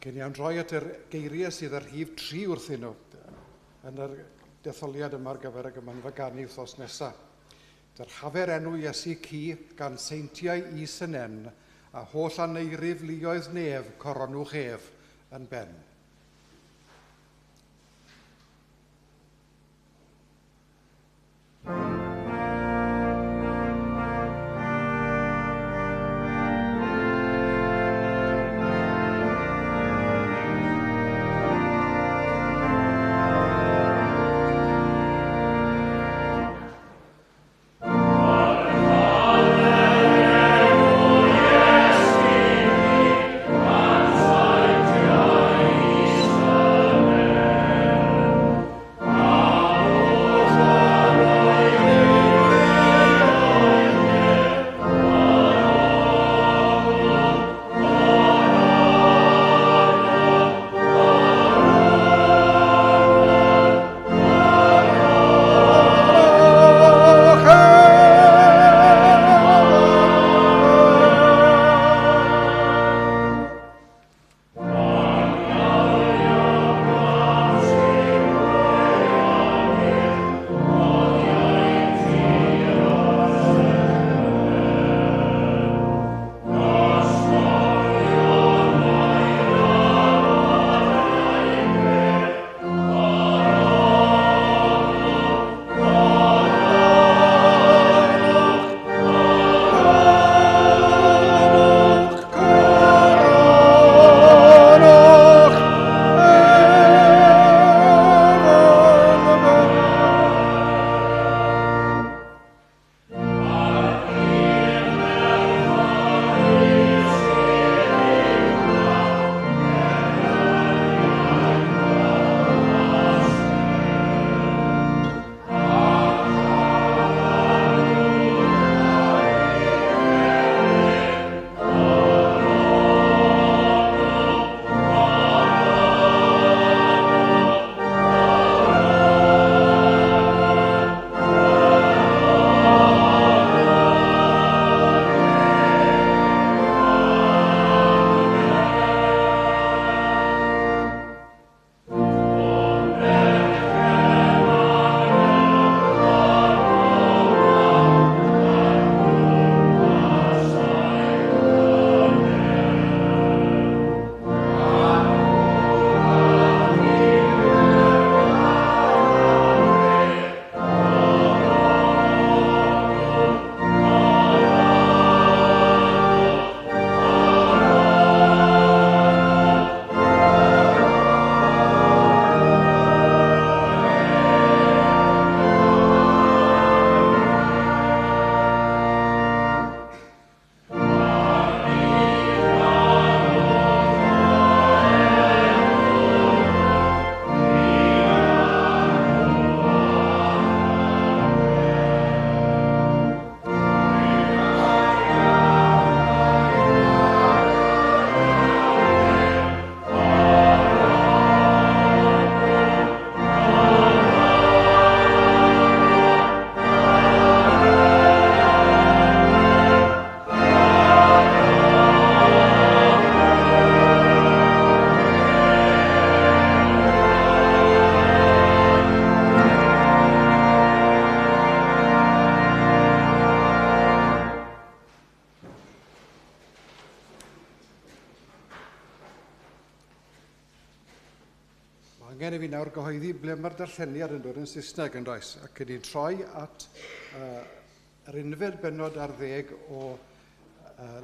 Ac yn iawn droi at yr geiriau sydd ar rhif 3 wrthyn nhw yn yr detholiad yma ar gyfer y Gymanfa Ganu wythnos nesaf. Dyrchafer enw Iesu Ci gan seintiau is yn en, a holl aneirif luoedd nef coronwch ef yn ben. Angen i fi nawr gyhoeddi ble mae'r darlleniad yn dod yn Saesneg yn does, ac ydy'n troi at yr unfed bennod ar ddeg o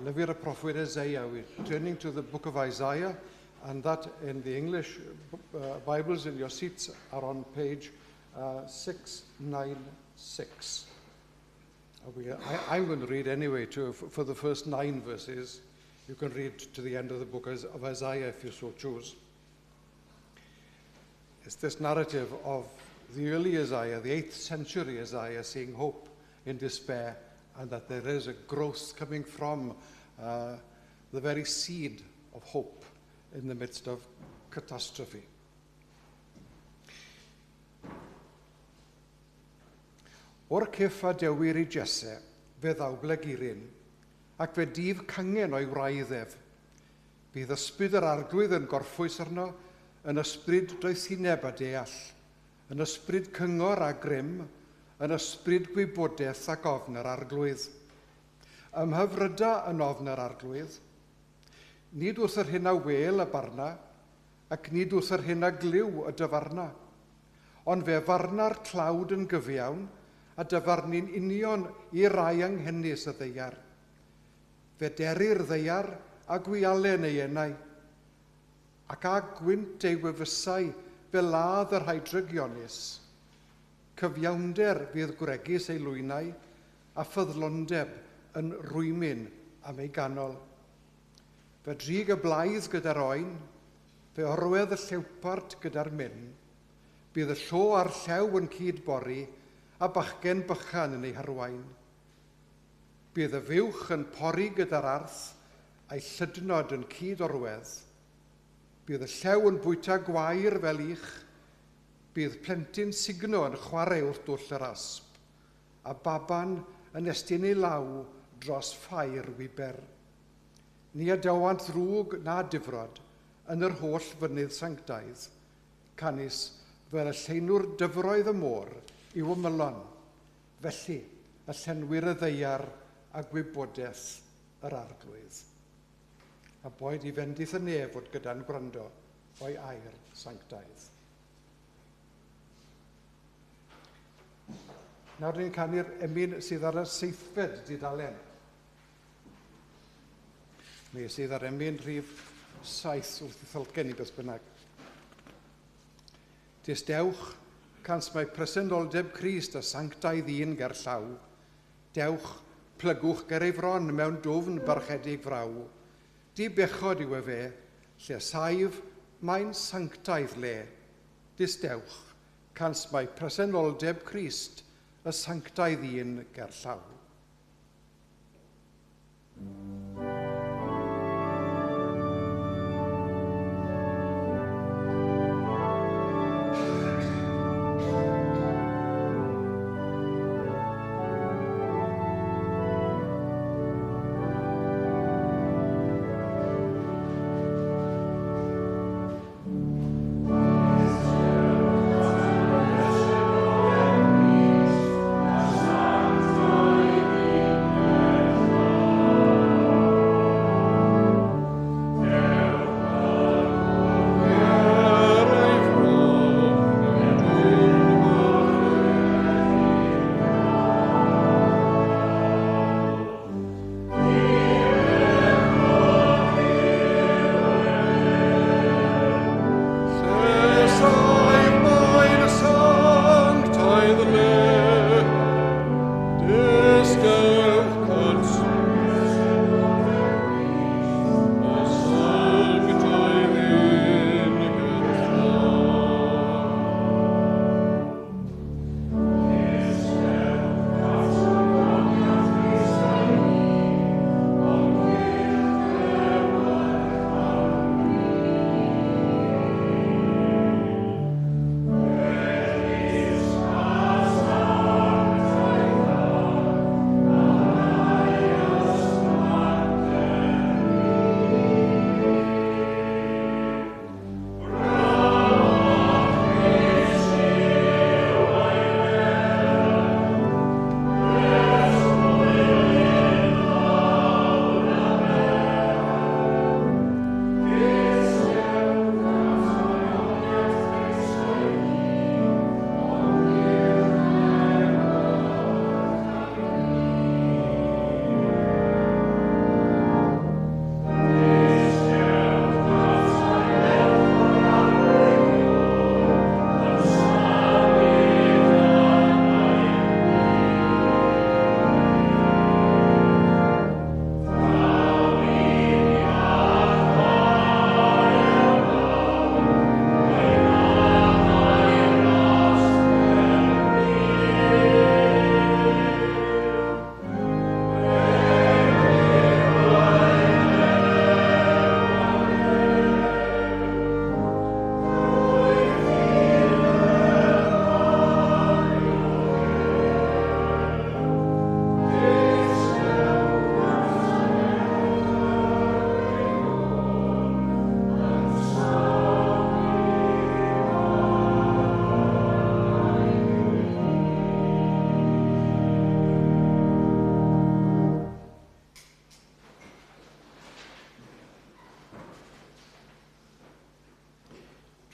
lyfr y proffwyd Isaiah. We're turning to the book of Isaiah, and that in the English Bibles in your seats are on page 696. I'm going to read anyway for the first 9 verses. You can read to the end of the book of Isaiah if you so choose. It's this narrative of the early Isaiah, the 8th century Isaiah, seeing hope in despair, and that there is a growth coming from the very seed of hope in the midst of catastrophe. O'r cyff a dewir i Jesse, fe ddaw blegurin, ac fe dif cangen o'i wraidd ef. Bydd ysbryd yr arglwydd yn gorffwys arno, yn ysbryd doethineb a deall, yn ysbryd cyngor a grym, yn ysbryd gwybodaeth ac ofn yr arglwydd. Ymhyfryda yn ofn yr arglwydd. Nid wrth yr hyn a wel y barna, ac nid wrth yr hyn a glyw y dyfarna. Ond fe farna'r tlawd yn gyfiawn, a dyfarnu'n union i rai anghenus y ddaear. Fe derir ddaear a gwialen ei enau, ac a gwynt ei wefusau fe ladd y rhai drygionus. Cyfiawnder fydd gwregys ei lwynau, a ffyddlondeb yn rwymyn am ei ganol. Fe drig y blaidd gyda'r oen, fe orwedd y llewpart gyda'r myn, bydd y llo a'r llew yn cyd-bori, a bachgen bychan yn ei harwain. Bydd y fuwch yn pori gyda'r arth, a'i llydnod yn cyd-orwedd. Bydd y llew yn bwyta gwair fel ych, bydd plentyn sugno yn chwarae wrth dwll yr asp, a baban yn estyn ei law dros ffair wiber. Ni adawant ddrwg na difrod yn yr holl fynydd sanctaidd, canys fel y llenwr dyfroedd y môr yw ymylon, felly y llenwir y ddaear a gwybodaeth yr arglwydd. A boed i fendith y nef fod gyda'n gwrando o'i air sanctaidd. Nawr ni'n canu'r emyn sydd ar y seithfed dudalen. Neu sydd ar emyn rhif 7 wrth i tholcen i beth bynnag. Dys dewch, cans mae presenoldeb Crist a sanctaidd un ger llaw. Dewch, plygwch ger ei fron mewn dwfn barchedig fraw. Di bechod yw e fe, lle saif, mae'n sanctaidd le. Dys dewch, cans mae presenoldeb Crist y sanctaidd un ger llaw.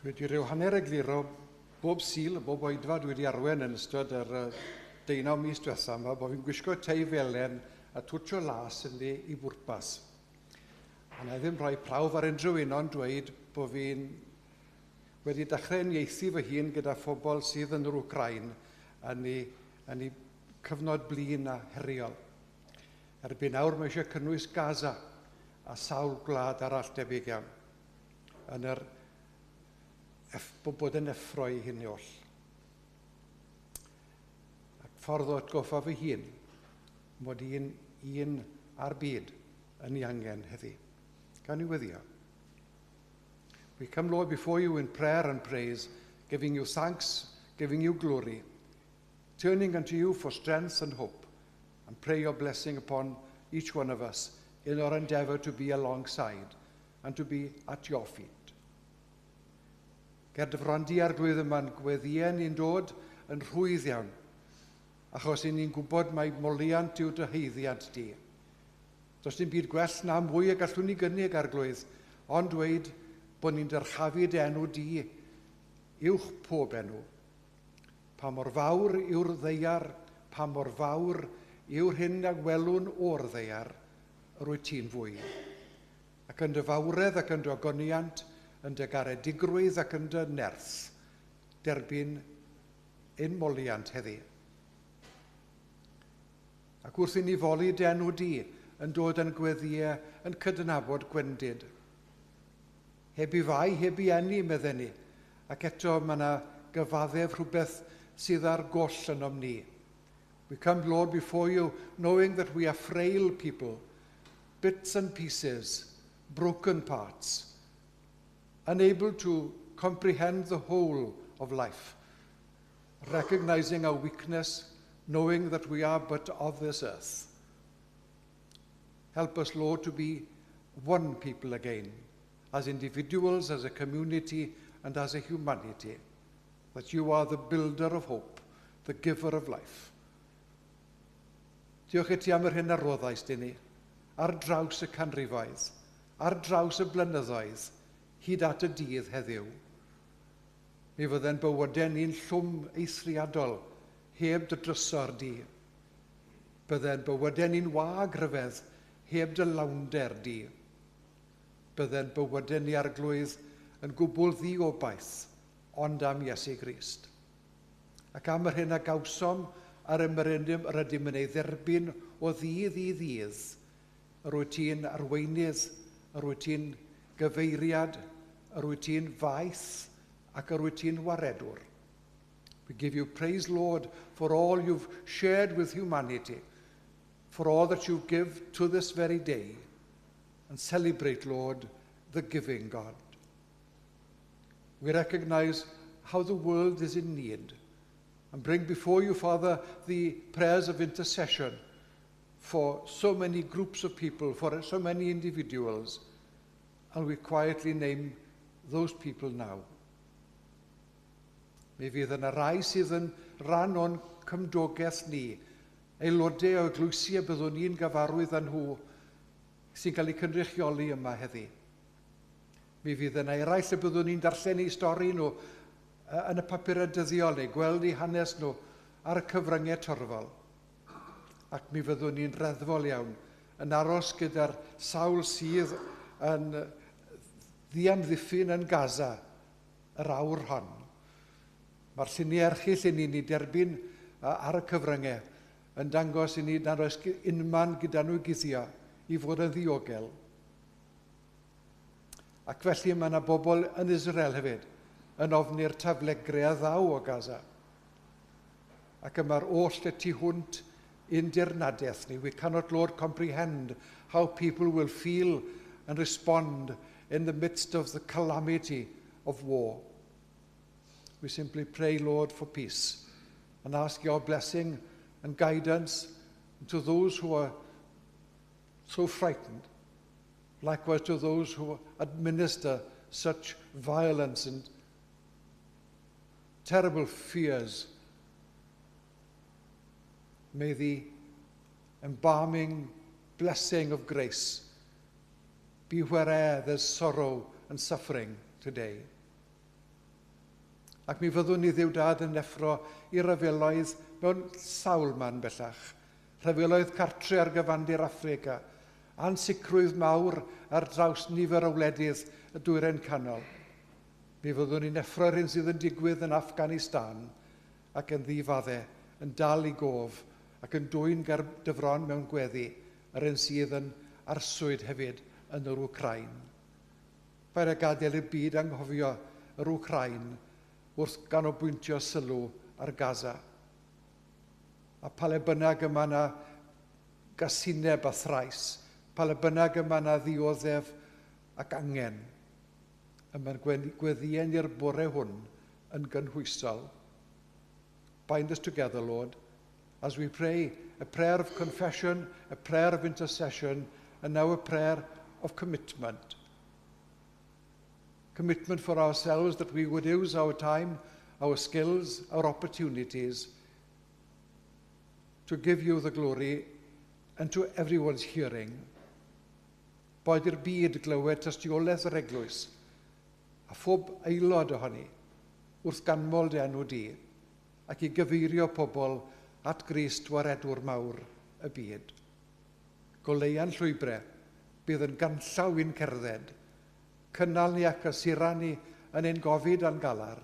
Dwi wedi rhyw hanner egluro bob Sul, bob oedfa dwi wedi arwen yn ystod yr 18 mis diwethaf yma, bod fi'n gwisgo tei felen a twtsh o las ynddi i bwrpas. A na i ddim rhoi prawf ar unrhyw un ond dweud bod fi'n wedi dechrau uniaethu fy hun gyda phobl sydd yn yr Wcrain yn ei cyfnod blin a heriol. Erbyn nawr mae eisiau cynnwys Gaza a sawl gwlad arall debyg iawn yn yr bod yn effro i hyn oll. Ac ffordd o atgoffa fy hun mod i'n un a'r byd yn ei angen heddi. Gawn ni weddïo? We come, Lord, before you in prayer and praise, giving you thanks, giving you glory, turning unto you for strength and hope, and pray your blessing upon each one of us in our endeavour to be alongside and to be at your feet. Ger dy fron di, Arglwydd, yma'n gweddïau ni'n dod yn rhwydd iawn, achos i ni'n gwybod mai moliant yw dy haeddiant di. Does dim byd gwell na mwy y gallwn ni gynnig, Arglwydd, ond dweud bod ni'n dyrchafu dy enw di uwch pob enw. Pa mor fawr yw'r ddaear, pa mor fawr yw'r hyn a welwn o'r ddaear, yr wyt ti'n fwy. Ac yn dy fawredd ac yn dy ogoniant, yn dy garedigrwydd ac yn dy nerth, derbyn ein moliant heddi. Ac wrth i ni foli dy enw di, yn dod yn gweddïau, yn cydnabod gwendid. Heb ei fai, heb ei eni, medden ni. Ac eto mae yna gyfaddef rhywbeth sydd ar goll ynom ni. We come, Lord, before you, knowing that we are frail people, bits and pieces, broken parts, unable to comprehend the whole of life, recognizing our weakness, knowing that we are but of this earth. Help us, Lord, to be one people again, as individuals, as a community, and as a humanity, that you are the builder of hope, the giver of life. Diolch i ti am yr hyn a roddaist i ni, ar draws y canrifoedd, ar draws y blynyddoedd, hyd at y dydd heddiw. Mi fydde'n bywydau ni'n llwm eithriadol, heb dy drysor di. Bydde'n bywydau ni'n wag rhyfedd, heb dy lawnder di. Bydde'n bywydau ni, Arglwydd, yn gwbl ddiobaith, ond am Iesu Grist. Ac am yr hyn a gawsom a'r ymrydym yr ydym yn ei dderbyn o ddydd i ddydd, yr wyt ti'n arweinydd, yr wyt ti'n gyfeiriad, yr wyt ti'n faeth ac yr wyt ti'n waredwr. We give you praise, Lord, for all you've shared with humanity, for all that you give to this very day, and celebrate, Lord, the giving God. We recognize how the world is in need and bring before you, Father, the prayers of intercession for so many groups of people, for so many individuals, and we quietly name those people now. Mi fydd yna rai sydd yn rhan o'n cymdogaeth ni, aelodau o eglwysi y byddwn ni'n gyfarwydd â nhw sy'n cael eu cynrychioli yma heddi. Mi fydd yna eraill y byddwn ni'n darllen eu stori nhw yn y papurau dyddiol neu gweld eu hanes nhw ar y cyfryngau torfol. Ac mi fyddwn ni'n reddfol iawn yn aros gyda'r sawl sydd yn ddiamddiffyn yn Gaza yr awr hon. Mae'r lluniau erchyll i ni'n ei derbyn ar y cyfryngau yn dangos i ni nad oes unman gyda nhw i guddio i fod yn ddiogel. Ac felly mae yna bobl yn Israel hefyd yn ofni'r taflegrau a ddaw o Gaza. Ac yma'r oll y tu hwnt i'n dirnadaeth ni. We cannot, Lord, comprehend how people will feel and respond in the midst of the calamity of war. We simply pray, Lord, for peace and ask your blessing and guidance to those who are so frightened, likewise to those who administer such violence and terrible fears. May the embalming blessing of grace be where'er there's sorrow and suffering today. Ac mi fyddwn ni Dduw Dad yn neffro i ryfeloedd mewn sawl man bellach. Rhyfeloedd cartre ar gyfandir Affrica, ansicrwydd mawr ar draws nifer o wledydd y Dwyrain Canol. Mi fyddwn ni'n neffro'r hyn sydd yn digwydd yn Afghanistan ac yn ddifadde, yn dal i gof ac yn dwyn ger dy fron mewn gweddi, yr un sydd yn arswyd hefyd yn yr Wcrain. Paid â gadael i'r byd anghofio yr Wcrain wrth ganolbwyntio sylw ar Gaza. A pa le bynnag y mae yna gasineb a thrais, pa le bynnag y mae yna ddioddef ac angen, y mae'r gweddïau ni'r bore hwn yn gynhwysol. Bind us together, Lord, as we pray a prayer of confession, a prayer of intercession, and now a prayer of commitment. Commitment for ourselves that we would use our time, our skills, our opportunities to give you the glory and to everyone's hearing. Boed i'r byd glywed tystiolaeth yr eglwys a phob aelod ohoni wrth ganmol dy enw di ac i gyfeirio pobl at Grist waredwr mawr y byd. Goleua'n llwybrau, bydd yn ganllaw i'n cerdded, cynnal ni ac ysura ni yn ein gofid a'n galar,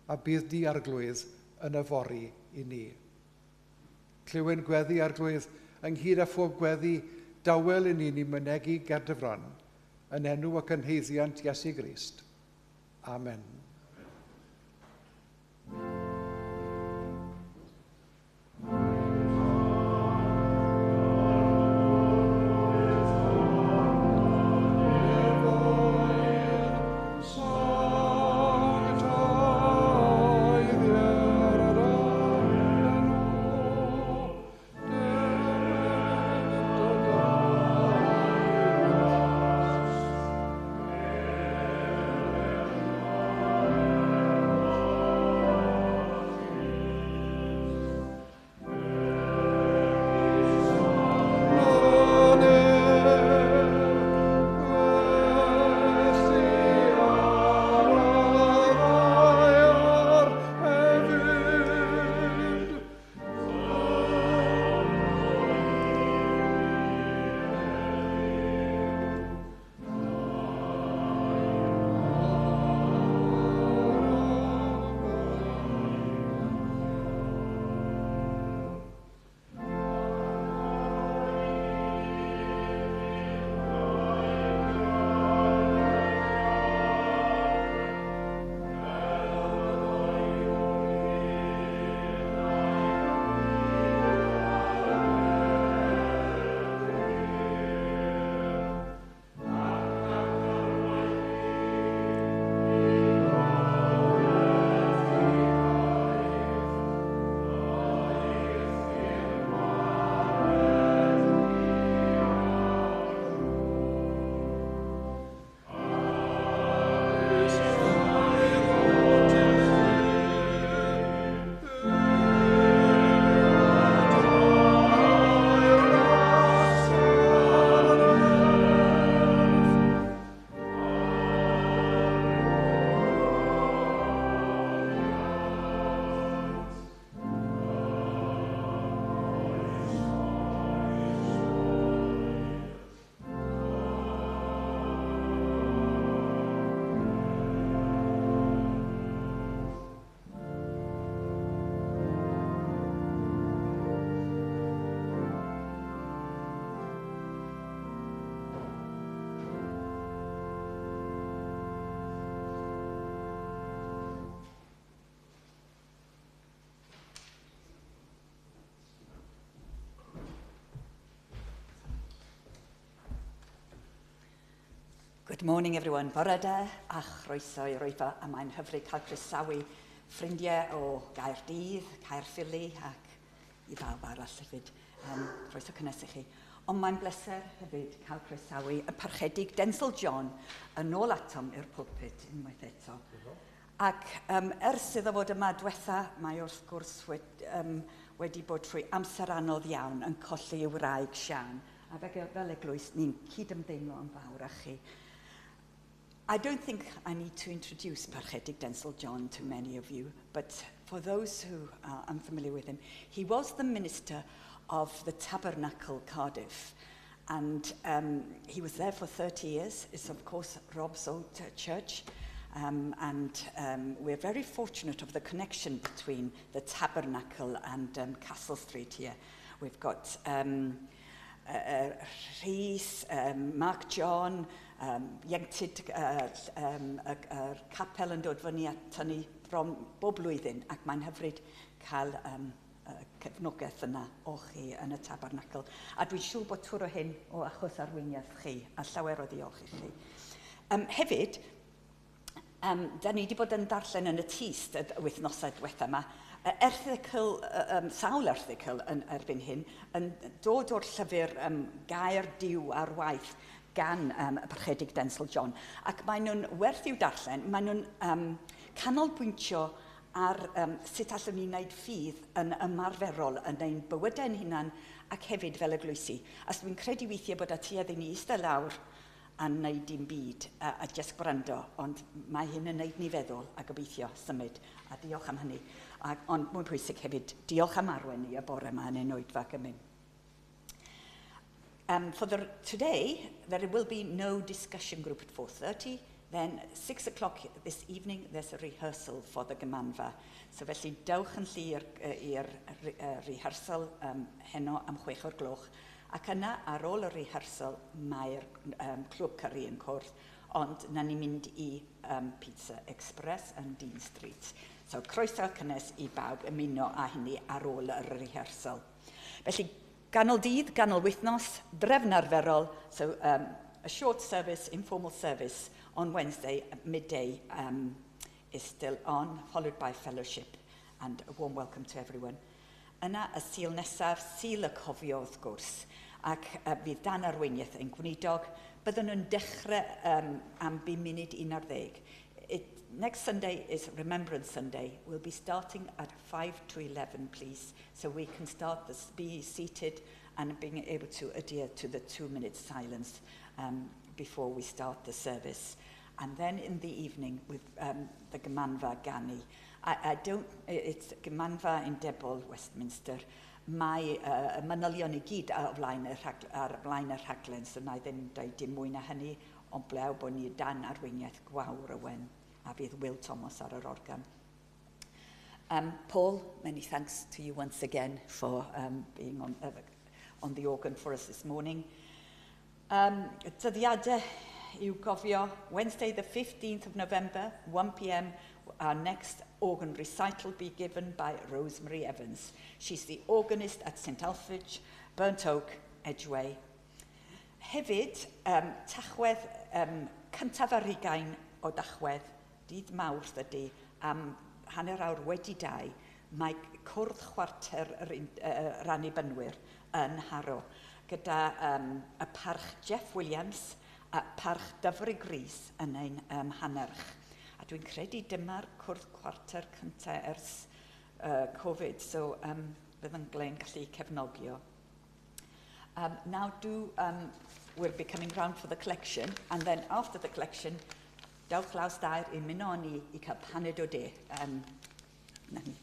a bydd di Arglwydd yn yfory i ni. Clyw ein gweddi, Arglwydd, ynghyd â phob gweddi dawel i ni ni mynegi ger dy fron, yn enw ac yn haeddiant Iesu Grist. Amen. Good morning everyone. Bore da a chroeso i'r oedfa, a mae'n hyfryd cael croesawu ffrindiau o Gaerdydd, Caerffili ac i bawb arall hefyd. Croeso cynnes i chi. Ond mae'n bleser hefyd cael croesawu y Parchedig Denzel John yn ôl atom i'r pulpit unwaith eto. Ac ers iddo fod yma diwetha, mae wrth gwrs wedi bod trwy amser anodd iawn yn colli ei wraig Sian. A fel eglwys, ni'n cydymdeimlo yn fawr â chi. I don't think I need to introduce Parchedig Densil John to many of you, but for those who are unfamiliar with him, he was the minister of the Tabernacle Cardiff, and he was there for 30 years. It's, of course, Rob's old church, and we're very fortunate of the connection between the Tabernacle and Castle Street here. We've got Rhys, Mark John, ieuenctid y capel yn dod fyny at tynnu bron bob blwyddyn, ac mae'n hyfryd cael cefnogaeth yna o chi yn y Tabernacl. A dwi'n siŵr bod twr o hyn o achos arweiniaeth chi, a llawer o ddiolch i chi. Hefyd, da ni wedi bod yn darllen yn y Tyst y wythnosau diwetha yma, erthygl, sawl erthygl yn erbyn hyn, yn dod o'r llyfr Gair Duw ar Waith gan y Parchedig Densil John. Ac maen nhw'n werth i'w darllen, maen nhw'n canolbwyntio ar sut allwn ni wneud ffydd yn ymarferol yn ein bywydau'n hunan ac hefyd fel eglwysi. A dwi'n credu weithiau bod tuedd i ni eistedd lawr a wneud dim byd a just gwrando, ond mae hyn yn wneud ni feddwl a gobeithio symud, a diolch am hynny. Ond mwy pwysig hefyd, diolch am arwain ni y bore yma yn ein oedfa gymun. For today, there will be no discussion group at 4:30. Then 6 o'clock this evening, there's a rehearsal for the Gymanfa. So felly dewch yn llu i'r rehearsal heno am 6 o'r gloch. Ac yna, ar ôl y rehearsal, mae'r clwb curry yn cwrdd, ond na ni'n mynd i Pizza Express yn Dean Street. So croeso cynnes i bawb ymuno â hynny ar ôl y rehearsal. Felly, ganol dydd, ganol wythnos, drefn arferol, so a short service, informal service on Wednesday at midday is still on, followed by fellowship and a warm welcome to everyone. Yna y Sul nesaf, Sul y Cofio wrth gwrs, ac fydd dan arweiniaeth ein gweinidog. Byddwn nhw'n dechrau am 10:55. Next Sunday is Remembrance Sunday. We'll be starting at 5 to 11, please, so we can start this, be seated and being able to adhere to the 2-minute silence before we start the service. And then in the evening with the Gymanfa Ganu. I don't, it's Gymanfa Undebol Westminster. Mae y manylion i gyd ar flaen y rhaglen, so na i ddim dweud dim mwy na hynny, ond blew bod ni dan arweiniaeth Gwawr Owen, a fydd Will Thomas ar yr organ. Paul, many thanks to you once again for being on the organ for us this morning. Dyddiadau i'w gofio, Wednesday the 15th of November, 1 p.m., our next organ recital be given by Rosemary Evans. She's the organist at St Alphage, Burnt Oak, Edgway. Hefyd, Tachwedd 21 o Dachwedd, dydd Mawrth ydy, am 2:30, mae cwrdd chwarter yr Annibynwyr yn Harrow, gyda y Parch Jeff Williams a Parch Dyfrig Rees yn ein hannerch. A dwi'n credu dyma'r cwrdd chwarter cyntaf ers Covid, so bydd yn glên gallu cefnogio. Now we'll be coming round for the collection, and then after the collection, dewch lawr stair i ymuno â ni i cael paned o de. Na ni.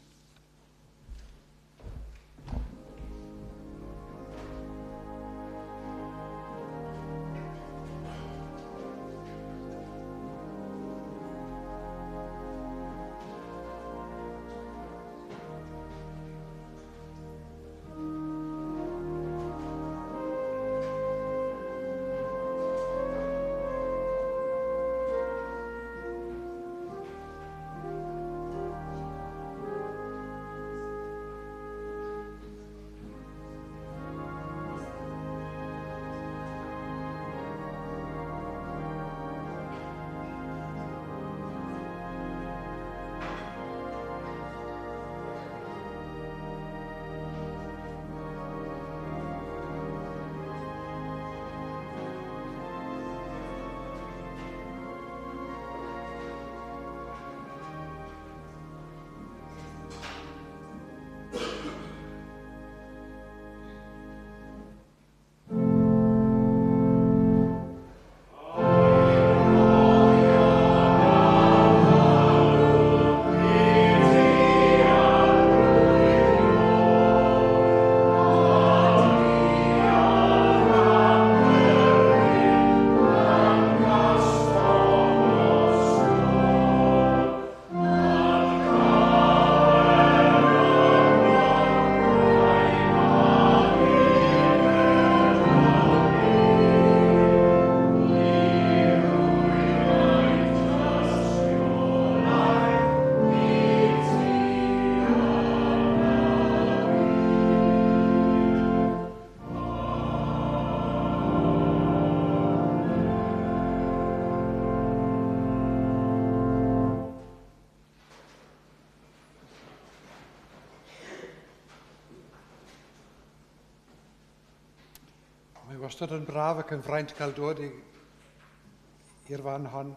wastad yn braf ac yn fraint cael dod i'r fan hon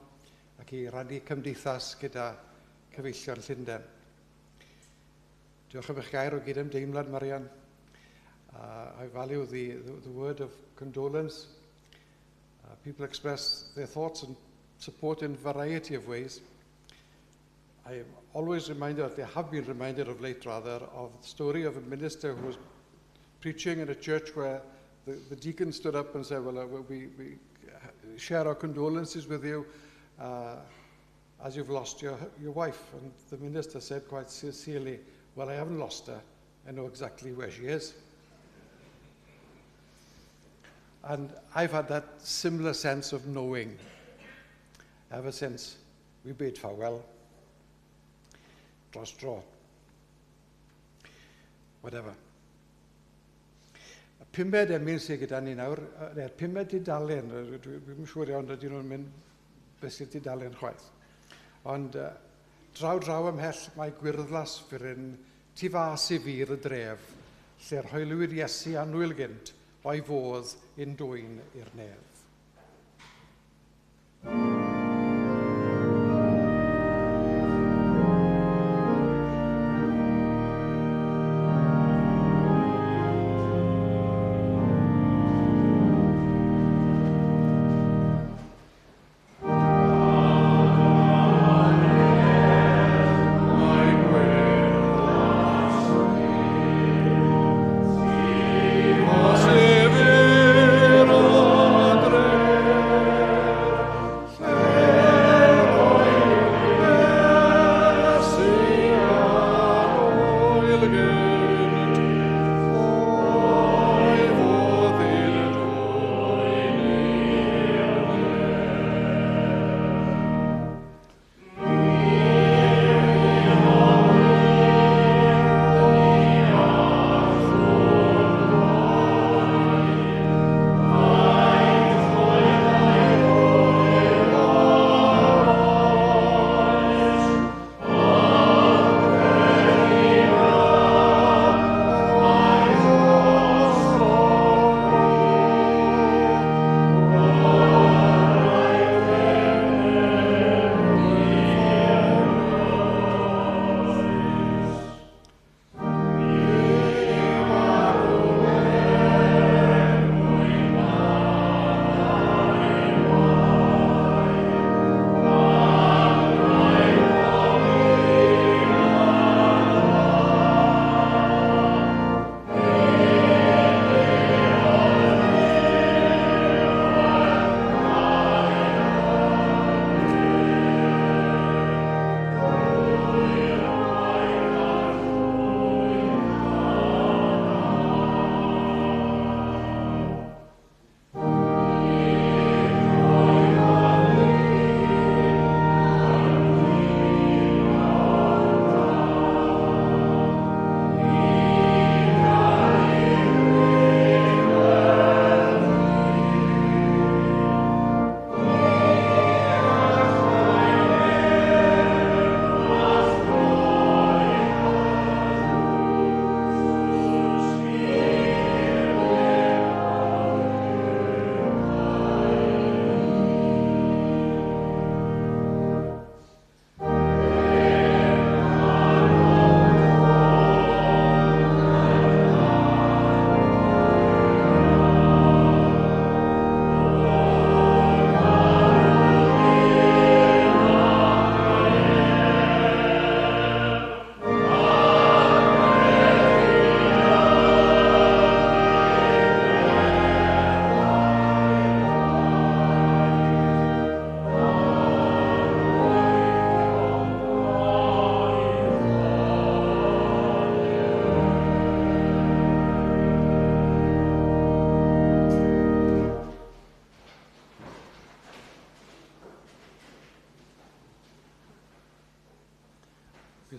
ac i rannu cymdeithas gyda cyfeillion Llundain. Diolch am eich gair o gydymdeimlad, Marian. I value the word of condolence. People express their thoughts and support in a variety of ways. I am always reminded, they have been reminded of late rather, of the story of a minister who was preaching in a church where the deacon stood up and said, well, we share our condolences with you as you've lost your wife. And the minister said quite sincerely, well, I haven't lost her. I know exactly where she is. And I've had that similar sense of knowing ever since we bid farewell. Dros dro. Whatever. Y pumed emyn sydd gyda ni nawr, neu'r pumed dudalen, dwi'm yn siŵr iawn ydyn nhw'n mynd beth sydd dudalen chwaith. Ond draw draw ymhell mae gwyrddlas furyn tu fas i fur y dref, lle'r hoeliwyd Iesu annwyl gynt o'i fodd un dwyn i'r nef.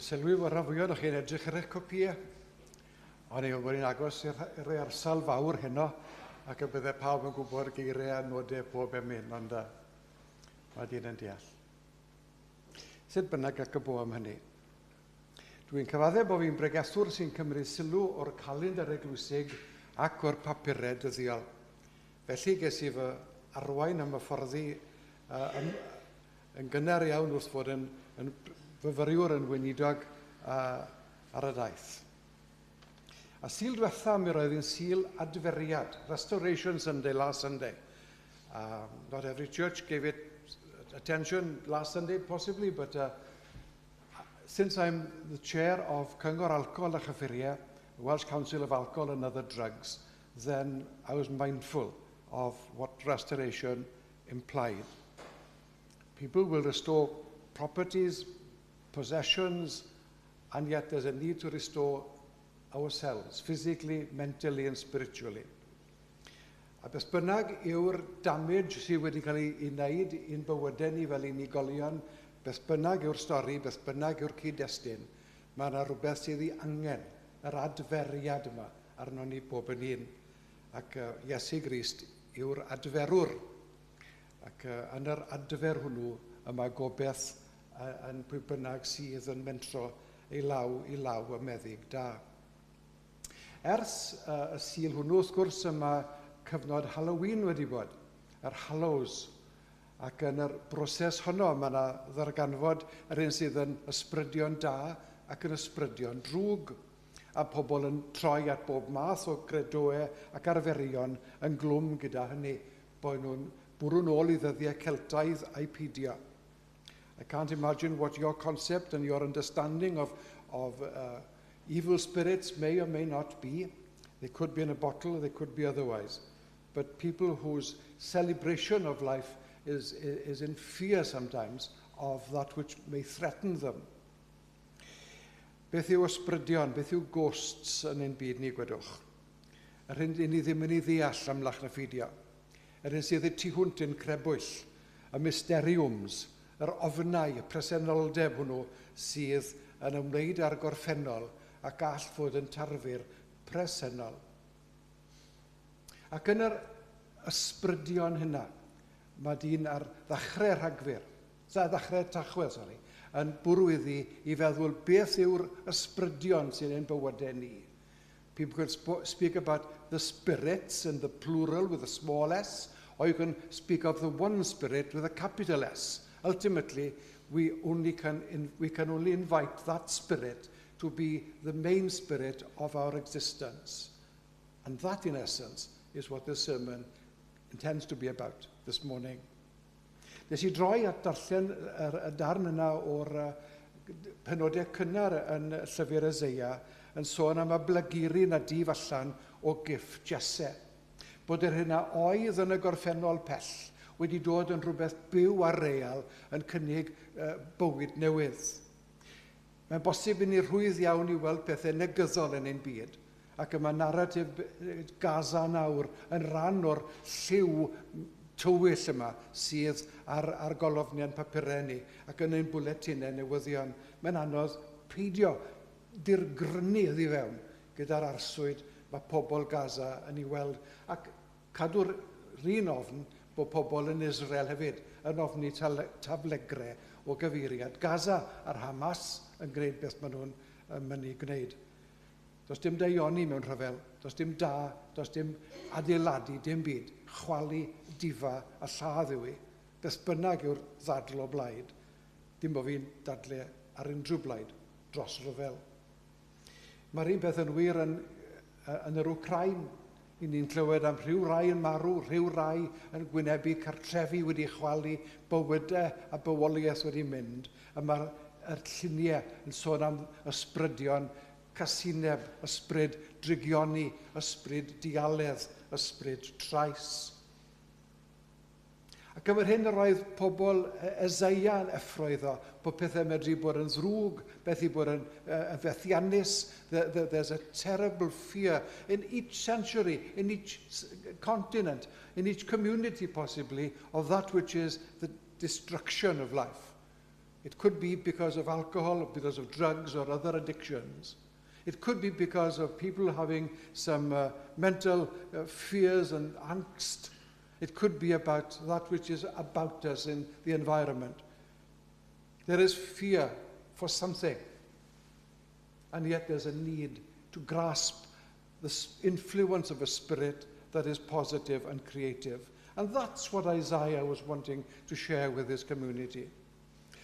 Sylwi bod rhan fwyaf o'ch chi'n edrych ar eich copïau. Ond ei bod ni'n agos i'r rehearsal fawr heno ac y bydde pawb yn gwybod geiriau a nodau pob emyn, ond mae dyn yn deall. Sut bynnag ac y bo am hynny. Dwi'n cyfaddef bod fi'n bregethwr sy'n cymryd sylw o'r calendar eglwysig ac o'r papurau dyddiol. Felly ges i fy arwain am y fforddi yn gynnar iawn wrth fod yn fyfyriwr yn weinidog ar y daith. A Sul diwetha mi roedd hi'n Sul adferiad, Restoration Sunday, last Sunday. Not every church gave it attention last Sunday, possibly, but since I'm the chair of Cyngor Alcohol a Chyffuriau, the Welsh Council of Alcohol and Other Drugs, then I was mindful of what restoration implied. People will restore properties, possessions, and yet there's a need to restore ourselves, physically, mentally and spiritually. A beth bynnag yw'r damage sydd wedi cael ei wneud i'n bywydau ni fel unigolion, beth bynnag yw'r stori, beth bynnag yw'r cyd-destun, mae yna rhywbeth sydd ei angen, yr adferiad yma arno ni bob yn un. Ac Iesu Grist yw'r adferwr. Ac yn yr adfer hwnnw y mae gobeith yn pwy bynnag sydd yn mentro ei law i law y meddyg da. Ers y Sul hwnnw, wrth gwrs, yma cyfnod Halloween wedi bod, yr Hallows. Ac yn yr broses honno, mae yna ddarganfod yr un sydd yn ysbrydion da ac yn ysbrydion drwg. A pobl yn troi at bob math o gredoau ac arferion yn glwm gyda hynny, bod nhw'n bwrw nôl i ddyddiau Celtaidd a'i pidio. I can't imagine what your concept and your understanding of evil spirits may or may not be. They could be in a bottle, they could be otherwise. But people whose celebration of life is in fear sometimes of that which may threaten them. Beth yw ysbrydion, beth yw ghosts yn ein byd ni, gwedwch? Yr hyn ni ddim yn ei ddeall amlach na pheidio. Yr hyn sydd y tu hwnt yn crebwyll, y mysteriwms, yr ofnau, y presenoldeb hwnnw sydd yn ymwneud â'r gorffennol ac all fod yn tarfu'r presennol. Ac yn yr ysbrydion hynna, mae dyn ar ddechrau Rhagfyr, ddechrau Tachwedd, sori, yn bwrw iddi i feddwl beth yw'r ysbrydion sy'n ein bywydau ni. People could speak about the spirits in the plural with a small s, or you can speak of the one spirit with a capital S. Ultimately, we can only invite that spirit to be the main spirit of our existence. And that, in essence, is what this sermon intends to be about this morning. Nes i droi at darllen y darn yna o'r penodau cynnar yn llyfr Eseia yn sôn am y blaguryn a dif allan o gyff Jesse. Bod yr hynna oedd yn y gorffennol pell wedi dod yn rhywbeth byw a real yn cynnig bywyd newydd. Mae'n bosib i ni rhwydd iawn i weld pethau negyddol yn ein byd, ac y mae naratif Gaza nawr yn rhan o'r lliw tywyll yma sydd ar golofnion papurau ni ac yn ein bwletinau newyddion. Mae'n anodd peidio dirgrynu iddi fewn gyda'r arswyd mae pobl Gaza yn ei weld. Ac cadw'r un ofn bod pobl yn Israel hefyd yn ofni taflegrau o gyfeiriad Gaza a'r Hamas yn gwneud beth maen nhw'n mynnu gwneud. Does dim daioni mewn rhyfel, does dim da, does dim adeiladu, dim byd. Chwalu, difa a lladd yw i. Beth bynnag yw'r ddadl o blaid. Dim bod fi'n dadle ar unrhyw blaid dros ryfel. Mae'r un peth yn wir yn yr Wcrain. I ni'n clywed am rhyw rai yn marw, rhyw rai yn gwynebu cartrefi wedi chwalu, bywydau a bywoliaeth wedi mynd. A mae'r lluniau yn sôn am ysbrydion casineb, ysbryd drygioni, ysbryd dialedd, ysbryd trais. Ac am yr hyn yr oedd pobl Eseia yn effro iddo, bod pethau medru bod yn ddrwg, beth i bod yn fethiannus. There's a terrible fear in each century, in each continent, in each community possibly, of that which is the destruction of life. It could be because of alcohol, because of drugs or other addictions. It could be because of people having some mental fears and angst. It could be about that which is about us in the environment. There is fear for something. And yet there's a need to grasp the influence of a spirit that is positive and creative. And that's what Isaiah was wanting to share with his community.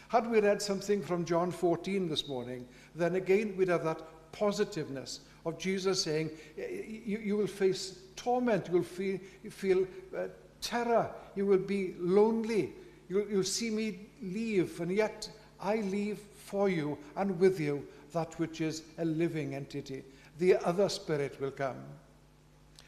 Had we read something from John 14 this morning, then again we'd have that positiveness of Jesus saying, you will face torment, you will feel terror, you will be lonely, you'll see me leave, and yet I leave for you and with you that which is a living entity. The other spirit will come.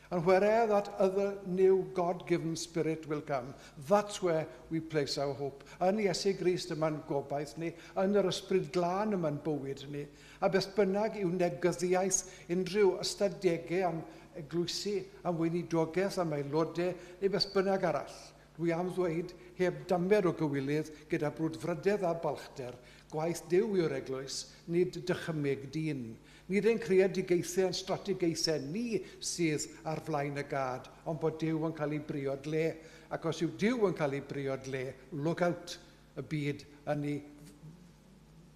And wherever that other new God-given spirit will come, that's where we place our hope. Yn Iesu Grist yma'n gobaith ni, yn yr Ysbryd Glân yma'n bywyd ni, a beth bynnag yw negyddiaeth unrhyw ystadegau am eglwysi, am weinidogaeth, am aelodau, neu beth bynnag arall. Dwi am ddweud heb damer o gywilydd gyda brwdfrydedd a balchder, gwaith Duw yw'r eglwys, nid dychymyg dyn. Nid ein creadigaethau a'n strategaethau ni sydd ar flaen y gad, ond bod Duw yn cael ei briod le. Ac os yw Duw yn cael ei briod le, look out y byd yn ei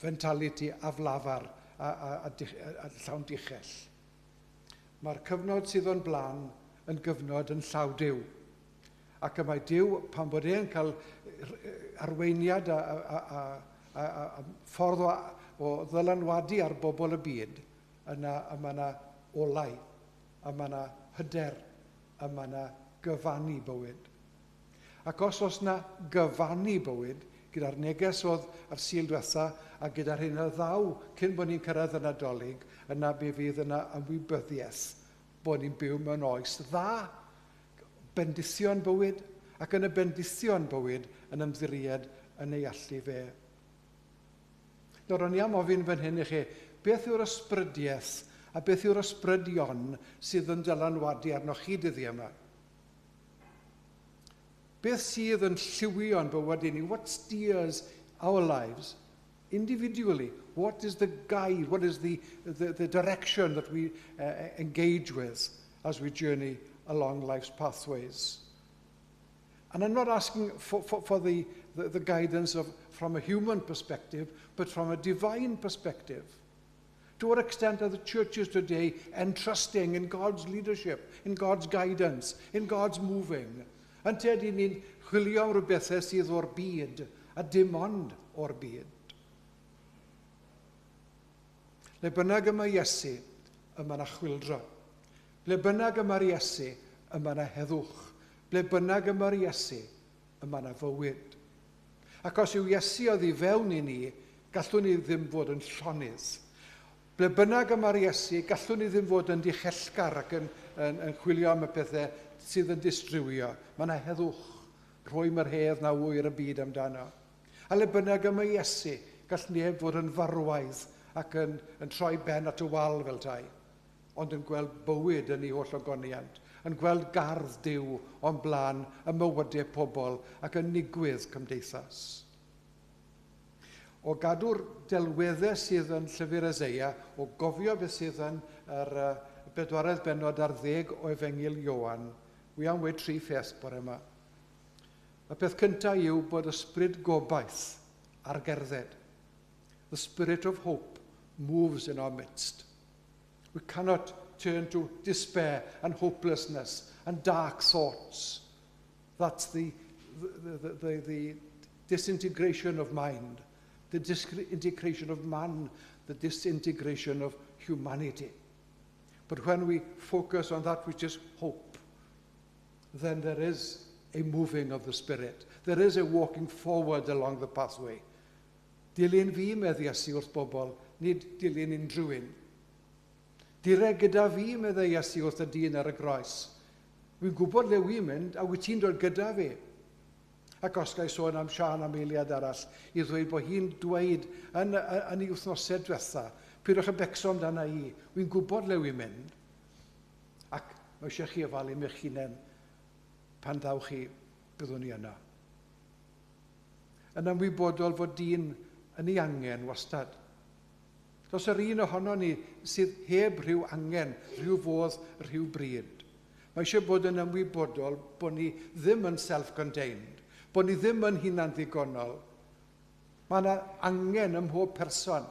mentality aflafar a llawn dichell. Mae'r cyfnod sydd o'n blaen yn gyfnod yn llaw Duw. Ac y mae Duw, pan bod e'n cael arweiniad a ffordd o ddylanwadu ar bobl y byd, yna y mae yna olau, y mae yna hyder, y mae yna gyfannu bywyd. Ac os oes yna gyfannu bywyd, gyda'r neges oedd ar Sul diwetha a gyda'r hyn a ddaw cyn bod ni'n cyrraedd y Nadolig, yna be fydd yna ymwybyddiaeth bod ni'n byw mewn oes dda, bendithion bywyd, ac yn y bendithion bywyd yn ymddiried yn ei allu fe. Nawr, o'n i am ofyn fan hyn i chi, beth yw'r ysbrydiaeth a beth yw'r ysbrydion sydd yn dylanwadu arnoch chi dyddiau yma? Beth sydd yn lliwio'n bywyd ni? What steers our lives individually? What is the guide? What is the direction that we engage with as we journey along life's pathways? And I'm not asking for the guidance from a human perspective, but from a divine perspective. To what extent are the churches today entrusting in God's leadership, in God's guidance, in God's moving? Ynte ydy ni'n chwilio am rhywbethau sydd o'r byd, a dim ond o'r byd? Le bynnag y mae Iesu, y mae yna chwyldro. Ble bynnag y mae'r Iesu, y mae yna heddwch. Ble bynnag y mae'r Iesu, y mae yna fywyd. Ac os yw Iesu oddi fewn i ni, gallwn ni ddim fod yn llonydd. Ble bynnag y mae'r Iesu, gallwn ni ddim fod yn dichellgar ac yn chwilio am y pethau sydd yn distrywio. Mae yna heddwch, rhwym yr hedd na ŵyr y byd amdano. A le bynnag y mae Iesu, gall neb fod yn farwaidd ac yn troi ben at y wal fel tai, ond yn gweld bywyd yn ei holl ogoniant, yn gweld gardd Duw o'n blaen y mywydau pobl ac yn nigwydd cymdeithas. O gadw'r delweddau sydd yn llyfr Eseia, o gofio beth sydd yn yr 24eg o Efengyl Ioan, wi am weud tri pheth bore yma. Y peth cyntaf yw bod ysbryd gobaith ar gerdded. The spirit of hope moves in our midst. We cannot turn to despair and hopelessness and dark thoughts. That's the disintegration of mind, the disintegration of man, the disintegration of humanity. But when we focus on that which is hope, then there is a moving of the Spirit. There is a walking forward along the pathway. Dilyn fi, medd Iesu wrth bobl, nid dilyn unrhyw un. Dere gyda fi, meddai Iesu wrth y dyn ar y groes. Wy'n gwybod le wy'n mynd, a wyt ti'n dod gyda fi? Ac os ga i sôn am Siân am eiliad arall, i ddweud bod hi'n dweud yn ei wythnosau diwetha, "Pidwch â becso amdana i, wy'n gwybod le wy'n mynd." Ac mae eisiau chi ofalu am eich hunain. Pan ddawch chi, byddwn ni yna. Yn ymwybodol fod dyn yn ei angen wastad. Does yr un ohono ni sydd heb rhyw angen, rhyw fodd, rhyw bryd. Mae eisiau bod yn ymwybodol bod ni ddim yn self-contained, bod ni ddim yn hunan ddigonol. Mae yna angen ym mhob person.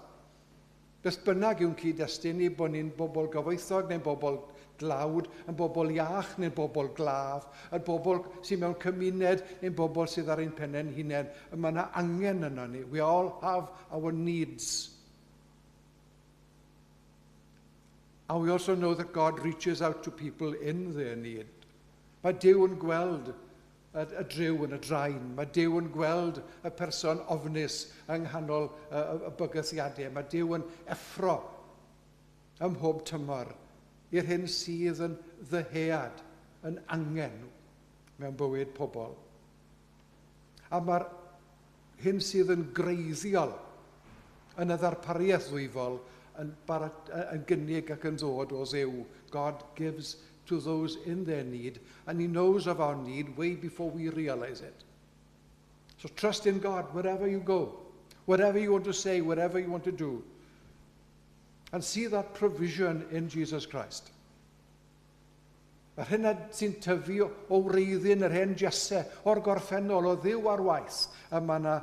Beth bynnag yw'n cyd-destun ni, bod ni'n bobl gyfoethog neu'n bobl dlawd, yn bobl iach neu'n bobl glaf, yn bobl sydd mewn cymuned neu'n bobl sydd ar ein pennau'n hunain. Mae yna angen yno ni. We all have our needs. And we also know that God reaches out to people in their need. Mae Duw yn gweld y dryw yn y draen. Mae Duw yn gweld y person ofnus yng nghanol y bygythiadau. Mae Duw yn effro ym mhob tymor i'r hyn sydd yn ddyhead, yn angen mewn bywyd pobl. A mae'r hyn sydd yn greiddiol yn y ddarpariaeth ddwyfol yn gynnig ac yn ddod o Dduw. God gives to those in their need, and he knows of our need way before we realize it. So trust in God wherever you go, whatever you want to say, whatever you want to do. And see that provision in Jesus Christ. Yr hyn sy'n tyfu o wreiddyn yr hen Jesse, o'r gorffennol, o Dduw ar waith, a mae yna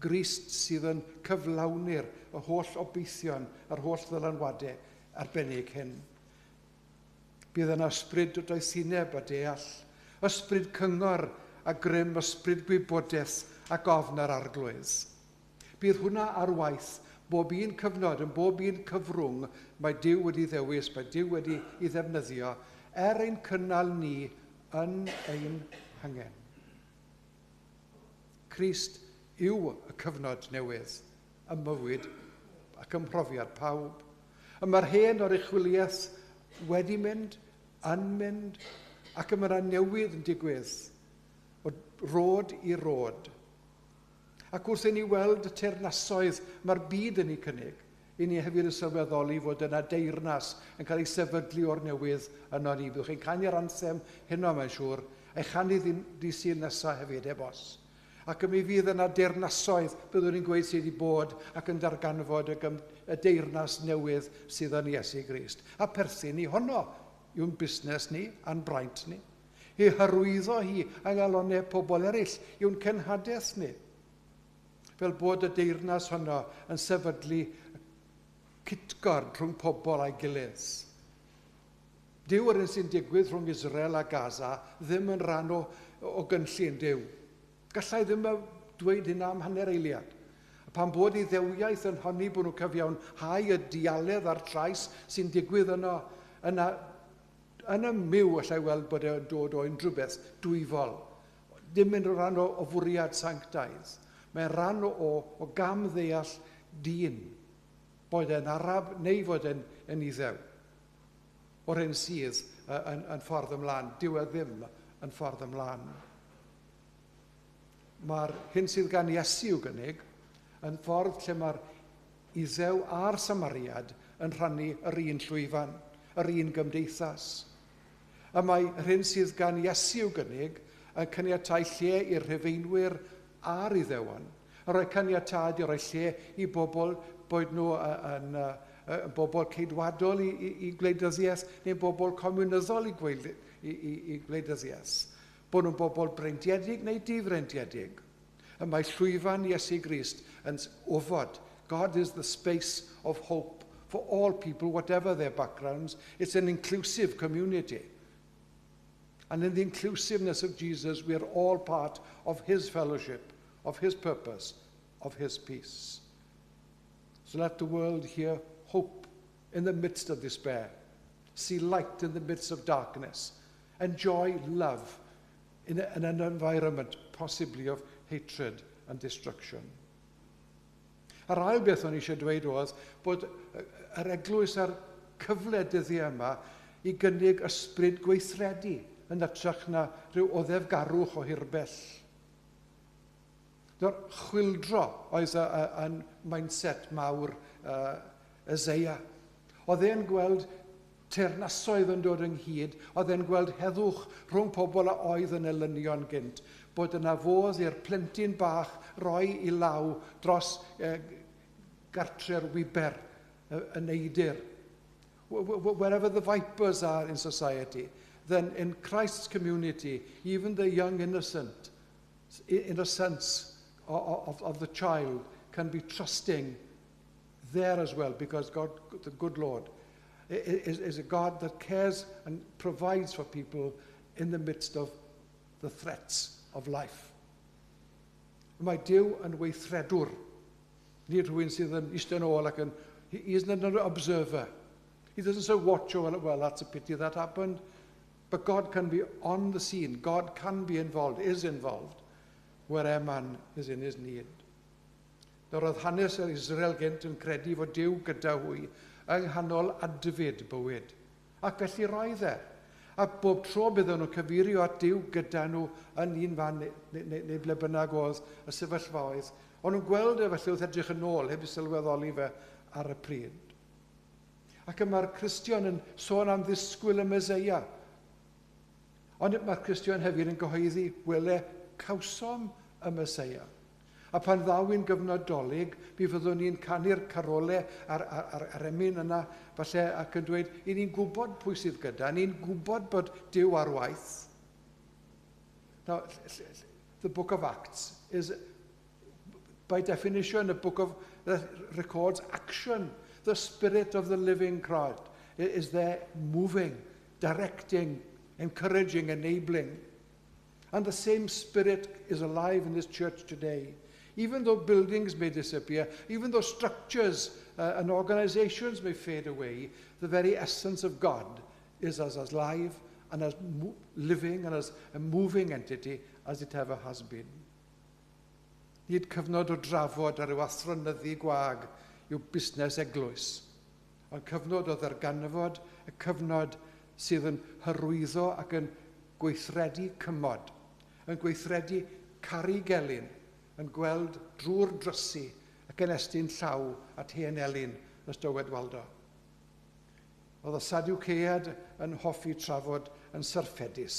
Grist sydd yn cyflawni'r y holl obeithion, yr holl ddylanwadau arbennig hyn. Bydd yna ysbryd o doethineb a deall, ysbryd cyngor a grym, ysbryd gwybodaeth ac ofn yr Arglwydd. Bydd hwnna ar waith bob un cyfnod, yn bob un cyfrwng mae Duw wedi ddewis, mae Duw wedi ei ddefnyddio, er ein cynnal ni yn ein hangen. Crist yw y cyfnod newydd ym mywyd ac ym mhrofiad pawb. Y mae'r hen oruchwyliaeth wedi mynd, yn mynd, ac y mae'r newydd yn digwydd o rod i rod. Ac wrth i ni weld y teyrnasoedd mae'r byd yn ei cynnig, i ni hefyd yn sylweddoli fod yna deyrnas yn cael ei sefydlu o'r newydd yno ni. Byddwch chi'n canu'r anthem heno, mae'n siŵr, a'i chanu dydd Sul nesaf hefyd, heb os. Ac mi fydd yna deyrnasoedd, byddwn ni'n gweud sydd wedi bod ac yn darganfod y deyrnas newydd sydd yn Iesu Grist. A perthyn i honno yw'n busnes ni a'n braint ni. I hyrwyddo hi yng nghalonnau pobl eraill yw'n cenhadaeth ni. Fel bod y deyrnas honno yn sefydlu cytgord rhwng pobl a'i gilydd. Dyw yr un sy'n digwydd rhwng Israel a Gaza ddim yn rhan o gynllun Duw. Gallai ddim dweud hynna am hanner eiliad. A pan bod Iddewiaeth yn honni bod nhw'n cyfiawnhau y dialedd a'r trais sy'n digwydd yno, yna, yn y myw allai weld bod e'n dod o unrhyw beth dwyfol. Dim yn rhan o fwriad sanctaidd. Mae'n rhan o gam ddeall dyn, boed e'n Arab neu fod e'n Iddew. O'r hyn sydd yn ffordd ymlaen, dyw e ddim yn ffordd ymlaen. Mae'r hyn sydd gan Iesu i'w gynnig yn ffordd lle mae'r Iddew a'r Samariad yn rhannu yr un llwyfan, yr un gymdeithas. A mae yr hyn sydd gan Iesu i'w gynnig yn caniatáu lle i'r Rhufeinwyr a'r Iddewon, yn rhoi caniatâd i roi lle i bobl, boed nhw yn bobl ceidwadol i gwleidyddiaeth neu bobl comiwnyddol i gwleidyddiaeth. Bod nhw'n bobl breintiedig neu difreintiedig. Y mae llwyfan Iesu Grist yn ofod. God is the space of hope for all people, whatever their backgrounds. It's an inclusive community. And in the inclusiveness of Jesus, we are all part of his fellowship, of his purpose, of his peace. So let the world hear hope in the midst of despair. See light in the midst of darkness. Enjoy love in an environment possibly of hatred and destruction. A'r ail beth o'n i eisiau dweud oedd bod yr eglwys ar cyfle dyddiau yma i gynnig ysbryd gweithredu yn hytrach na rhyw oddefgarwch o hirbell. Dyna'r chwyldro oedd yn mindset mawr Eseia. Oedd e'n gweld teyrnasoedd yn dod ynghyd, oedd e'n gweld heddwch rhwng pobl a oedd yn elynion gynt, bod yna fodd i'r plentyn bach roi i law dros gartre'r wiber, y neidr. Wherever the vipers are in society, then in Christ's community, even the young innocent, in a sense of the child, can be trusting there as well, because God, the good Lord, is a God that cares and provides for people in the midst of the threats of life. Mae Duw yn weithredwr. Nid rhywun sydd yn eistedd yn ôl ac yn... He isn't an observer. He doesn't say, "Watch, oh, well, that's a pity that happened." But God can be on the scene. God can be involved, is involved, where a man is in his need. Nawr oedd hanes yr Israel gynt yn credu fod Duw gyda hwy yng nghanol adfyd bywyd. Ac felly roedd e. A bob tro bydden nhw'n cyfeirio at Duw gyda nhw yn un fan neu ble bynnag oedd y sefyllfaoedd. Ond nhw'n gweld e felly wrth edrych yn ôl, heb i sylweddoli fe ar y pryd. Ac y mae'r Cristion yn sôn am ddisgwyl y Meseia. Ond mae'r Cristion hefyd yn gyhoeddi, wele, cawsom y Meseia. A pan ddaw i'n gyfnod Dolig, mi fyddwn ni'n canu'r carolau a'r emyn yna, falle, ac yn dweud, i ni'n gwybod pwy sydd gyda, ni'n gwybod bod Duw ar waith. Now, the Book of Acts is, by definition, a book that records action. The Spirit of the living God is there moving, directing, encouraging, enabling. And the same Spirit is alive in this church today. Even though buildings may disappear, even though structures and organizations may fade away, the very essence of God is as alive and as living and as a moving entity as it ever has been. Nid cyfnod o drafod ar ryw athronyddu gwag yw busnes eglwys, ond cyfnod o ddarganfod y cyfnod sydd yn hyrwyddo ac yn gweithredu cymod, yn gweithredu caru gelyn, yn gweld drwy'r drysu ac yn estyn llaw at hen elyn, ys dywed Waldo. Oedd y Sadwcead yn hoffi trafod yn syrffedus.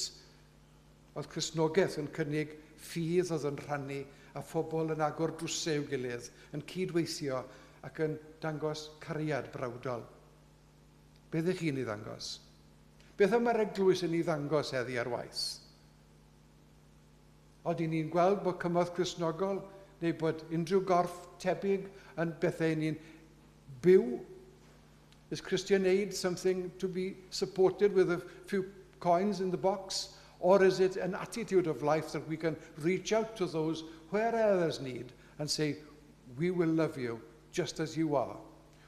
Oedd Cristnogaeth yn cynnig ffydd oedd yn rhannu a phobl yn agor drwsau i'w gilydd, yn cydweithio ac yn dangos cariad brawdol. Beth ych chi'n ei ddangos? Beth am mae'r eglwys yn ei ddangos heddi ar waith? Oedden ni'n gweld bod Cymorth Cristnogol neu bod unrhyw gorff tebyg yn bethau ni'n byw? Is Christian Aid something to be supported with a few coins in the box? Or is it an attitude of life that we can reach out to those wherever there's need and say, "We will love you just as you are"?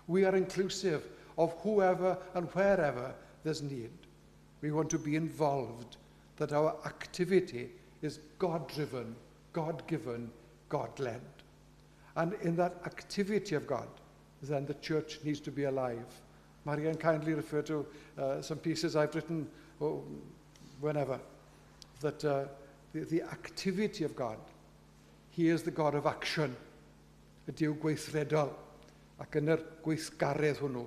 We are inclusive of whoever and wherever there's need. We want to be involved, that our activity is God-driven, God-given, God-led. And in that activity of God, then the church needs to be alive. Marianne kindly referred to some pieces I've written, oh, whenever, that the activity of God, He is the God of action, y Duw gweithredol, ac yn yr gweithgaredd hwnnw,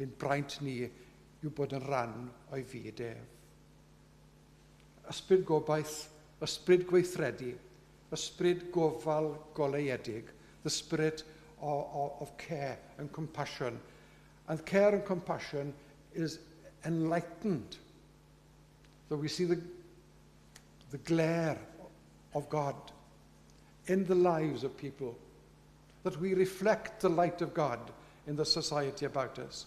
ein braint ni yw bod yn rhan o'i fyd ef. Ysbryd gobaith, ysbryd gweithredu, ysbryd gofal goleuedig, the spirit of care and compassion. And care and compassion is enlightened. So we see the glare of God in the lives of people, that we reflect the light of God in the society about us.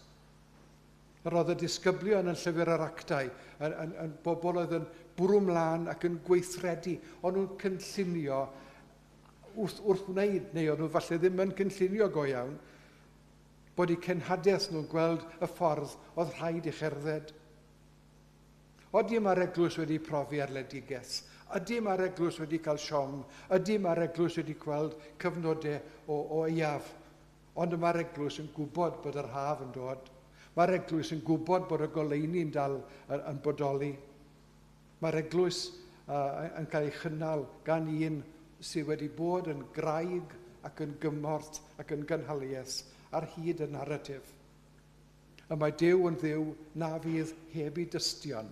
Yr oedd y disgyblion yn Llyfr yr Actau yn bobl oedd yn bwrw mlaen ac yn gweithredu. O'n nhw'n cynllunio wrth wneud, neu o'n nhw falle ddim yn cynllunio go iawn, bod eu cenhadaeth nhw'n gweld y ffordd oedd rhaid i cherdded. Ydy mae'r eglwys wedi profi erledigaeth? Ydy mae'r eglwys wedi cael siom? Ydy mae'r eglwys wedi gweld cyfnodau o aeaf? Ond mae'r eglwys yn gwybod bod yr haf yn dod. Mae'r eglwys yn gwybod bod y goleuni'n dal yn bodoli. Mae'r eglwys yn cael ei chynnal gan un sydd wedi bod yn graig ac yn gymorth ac yn gynhaliaeth ar hyd y naratif. Y mae Duw yn Dduw na fydd heb ei dystion,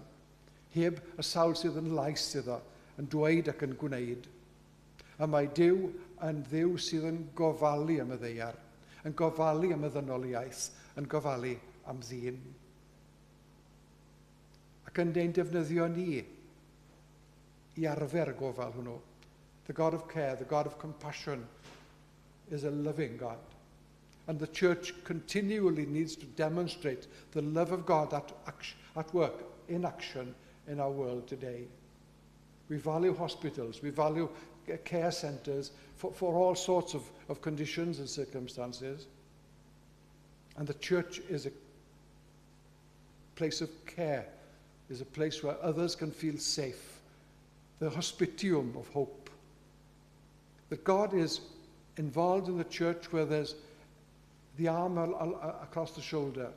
heb y sawl sydd yn lais iddo, yn dweud ac yn gwneud. Y mae Duw yn Dduw sydd yn gofalu am y ddaear, yn gofalu am y ddynoliaeth, yn gofalu am ddyn. Ac yn ein defnyddio ni i arfer y gofal hwnnw. The God of care, the God of compassion, is a loving God. And the church continually needs to demonstrate the love of God at work, in action, in our world today. We value hospitals, we value care centres for all sorts of conditions and circumstances. And the church is a place of care, is a place where others can feel safe, the hospitium of hope. That God is involved in the church where there's the arm across the shoulder,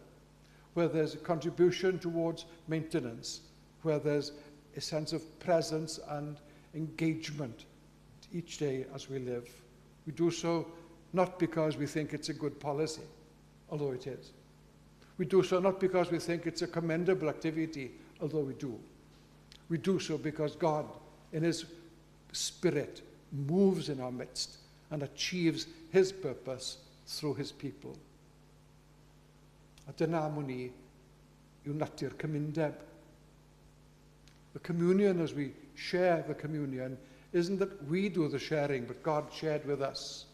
where there's a contribution towards maintenance, where there's a sense of presence and engagement each day as we live. We do so not because we think it's a good policy, although it is. We do so not because we think it's a commendable activity, although we do. We do so because God, in his Spirit, moves in our midst and achieves his purpose through his people. A dyna am wn i yw natur cymundeb. The communion, as we share the communion, isn't that we do the sharing, but God shared with us.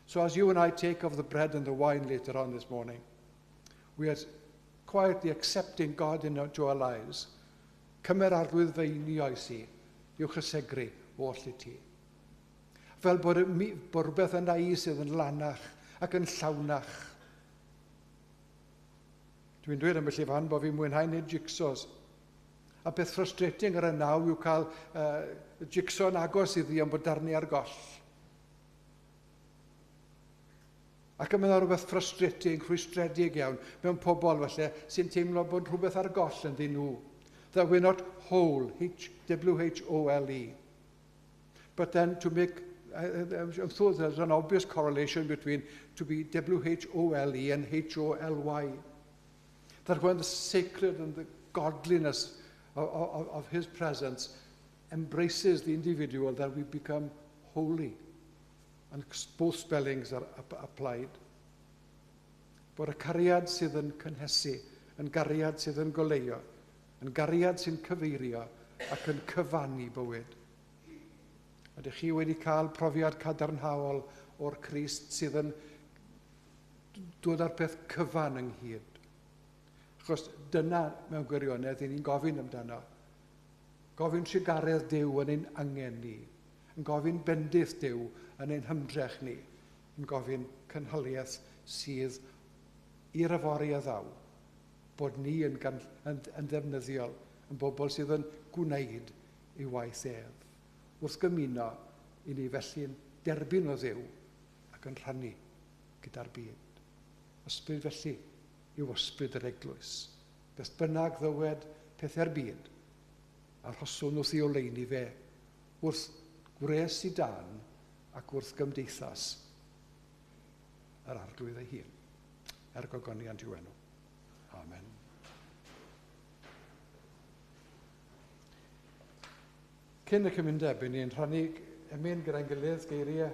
So as you and I take of the bread and the wine later on this morning, we are quietly accepting God into our lives. Cymer Arglwydd fy einioes i, i'w chysegru oll i ti. Fel bod rhywbeth yna i sydd yn lanach ac yn llawnach. Dwi'n dweud ambell i fan bod fi'n mwynhau neud jigsaws. A beth frustrating ar y naw yw cael jigsaw yn agos iddi ond bod darni ar goll. Ac yma rhywbeth frustrating, rhwystredig iawn mewn pobl falle sy'n teimlo bod rhywbeth ar goll ynddyn nhw. That we're not whole, H-W-H-O-L-E. But then to make, I'm sure there's an obvious correlation between to be W-H-O-L-E and H-O-L-Y. That when the sacred and the godliness of his presence embraces the individual, that we become holy. And both spellings are applied. Bod y cariad sydd yn cynhesu, yn gariad sydd yn goleuo, yn gariad sy'n cyfeirio ac yn cyfannu bywyd. Ydych chi wedi cael profiad cadarnhaol o'r Crist sydd yn dod â'r peth cyfan ynghyd? Achos dyna mewn gwirionedd i ni'n gofyn amdano. Gofyn trugaredd Duw yn ein angen ni. Yn gofyn bendith Duw yn ein hymdrech ni. Yn gofyn cynhaliaeth sydd i'r yfory a ddaw. Bod ni yn ddefnyddiol, yn bobl sydd yn gwneud ei waith ef. Wrth gymuno, i ni felly'n derbyn o Dduw ac yn rhannu gyda'r byd. Ysbryd felly yw ysbryd yr eglwys. Beth bynnag ddywed pethau'r byd, arhoswn wrth ei oleuni fe, wrth gwres i dan ac wrth gymdeithas yr Arglwydd ei hun. Er gogoniant i'w enw. Amen. Cyn y cymundeb, ni'n rhannu emyn gyda'n gilydd geiriau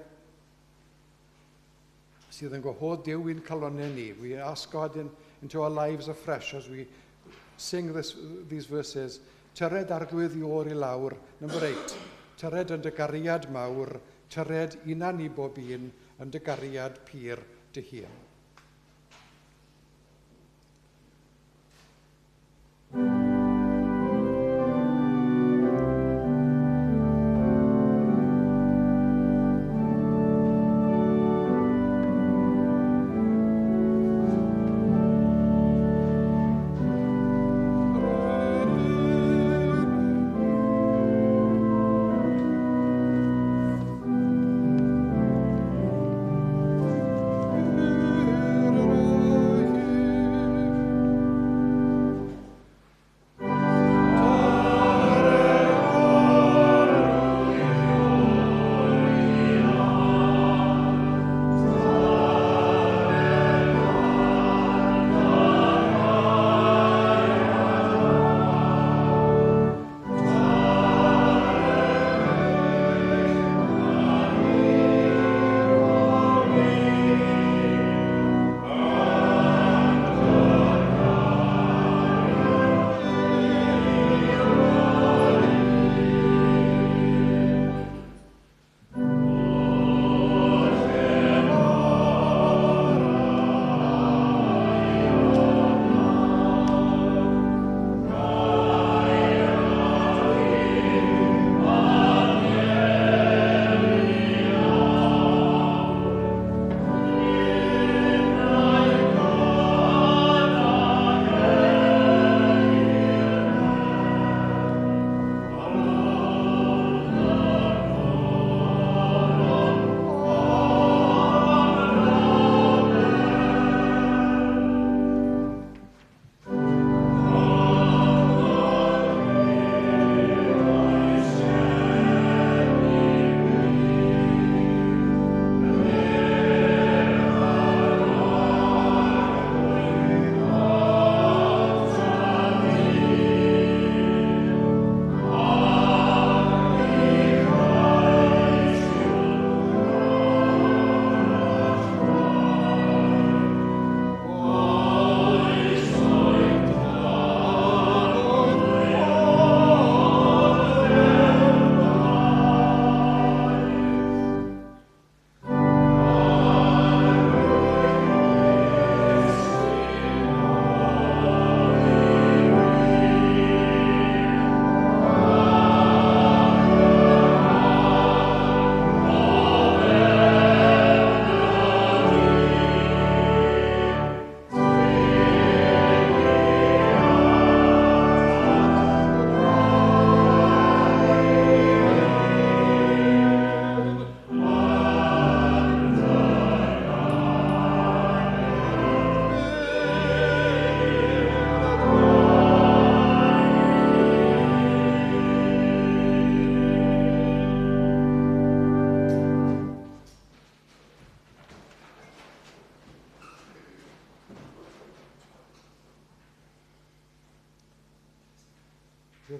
sydd yn gwahodd Duw i'n calonnau ni. We ask God into our lives afresh as we sing these verses. Tyred Arglwydd i oer i lawr, number 8. Tyred yn dy gariad mawr, tyred una ni bob un yn dy gariad pur dy hun.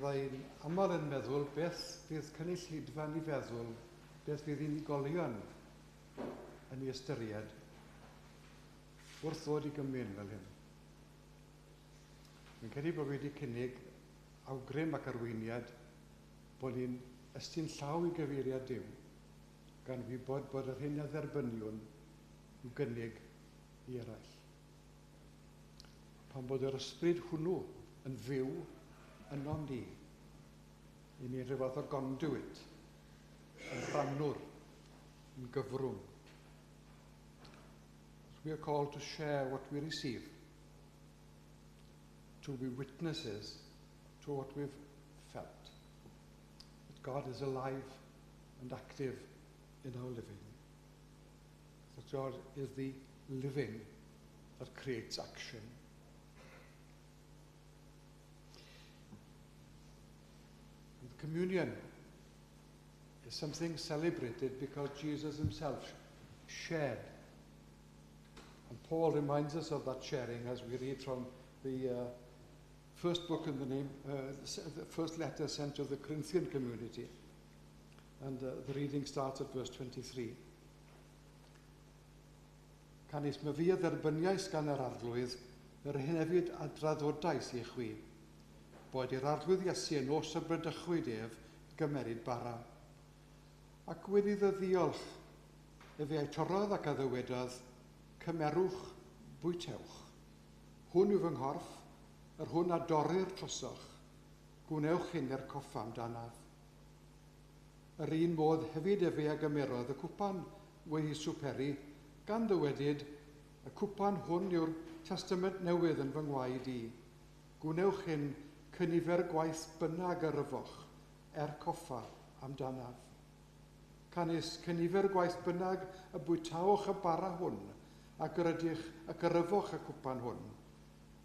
Byddai'n aml yn meddwl beth fydd cynulleidfa'n ei feddwl, beth fydd unigolion yn ei ystyried wrth ddod i gymun fel hyn. Fi'n credu bod fi wedi cynnig awgrym ac arweiniad bod ni'n estyn llaw i gyfeiriad Duw, gan wybod bod yr hyn a dderbyniwn i'w gynnig i eraill. Pan bod yr ysbryd hwnnw yn fyw ynom ni, i ni rhyw fath o conduit, yn rhannwr, yn gyfrwng. We are called to share what we receive, to be witnesses to what we've felt. That God is alive and active in our living. That God is the living that creates action. And the communion is something celebrated because Jesus himself shared. And Paul reminds us of that sharing as we read from the first book in the name, the first letter sent to the Corinthian community. And the reading starts at verse 23. Canys myfi a dderbyniais gan yr Arglwydd, yr hyn hefyd a draddodais i chwi, bod i'r Arglwydd Iesu yn nos y bradychwyd ef gymeryd bara. Ac wedi iddo ddiolch, efe a'i torrodd ac a ddywedodd, cymerwch, bwytewch. Hwn yw fy nghorff, yr hwn a dorrir trosoch. Gwnewch hyn er coffa amdanaf. Yr un modd hefyd efe a gymerodd y cwpan wedi swperi, gan ddywedyd, y cwpan hwn yw'r testament newydd yn fy ngwaed i. Gwnewch hyn cynifer gwaith bynnag yr yfoch, er coffa amdanaf. Canys cynifer gwaith bynnag y bwytawch y bara hwn, ac yr ydych ac yr yfoch y cwpan hwn,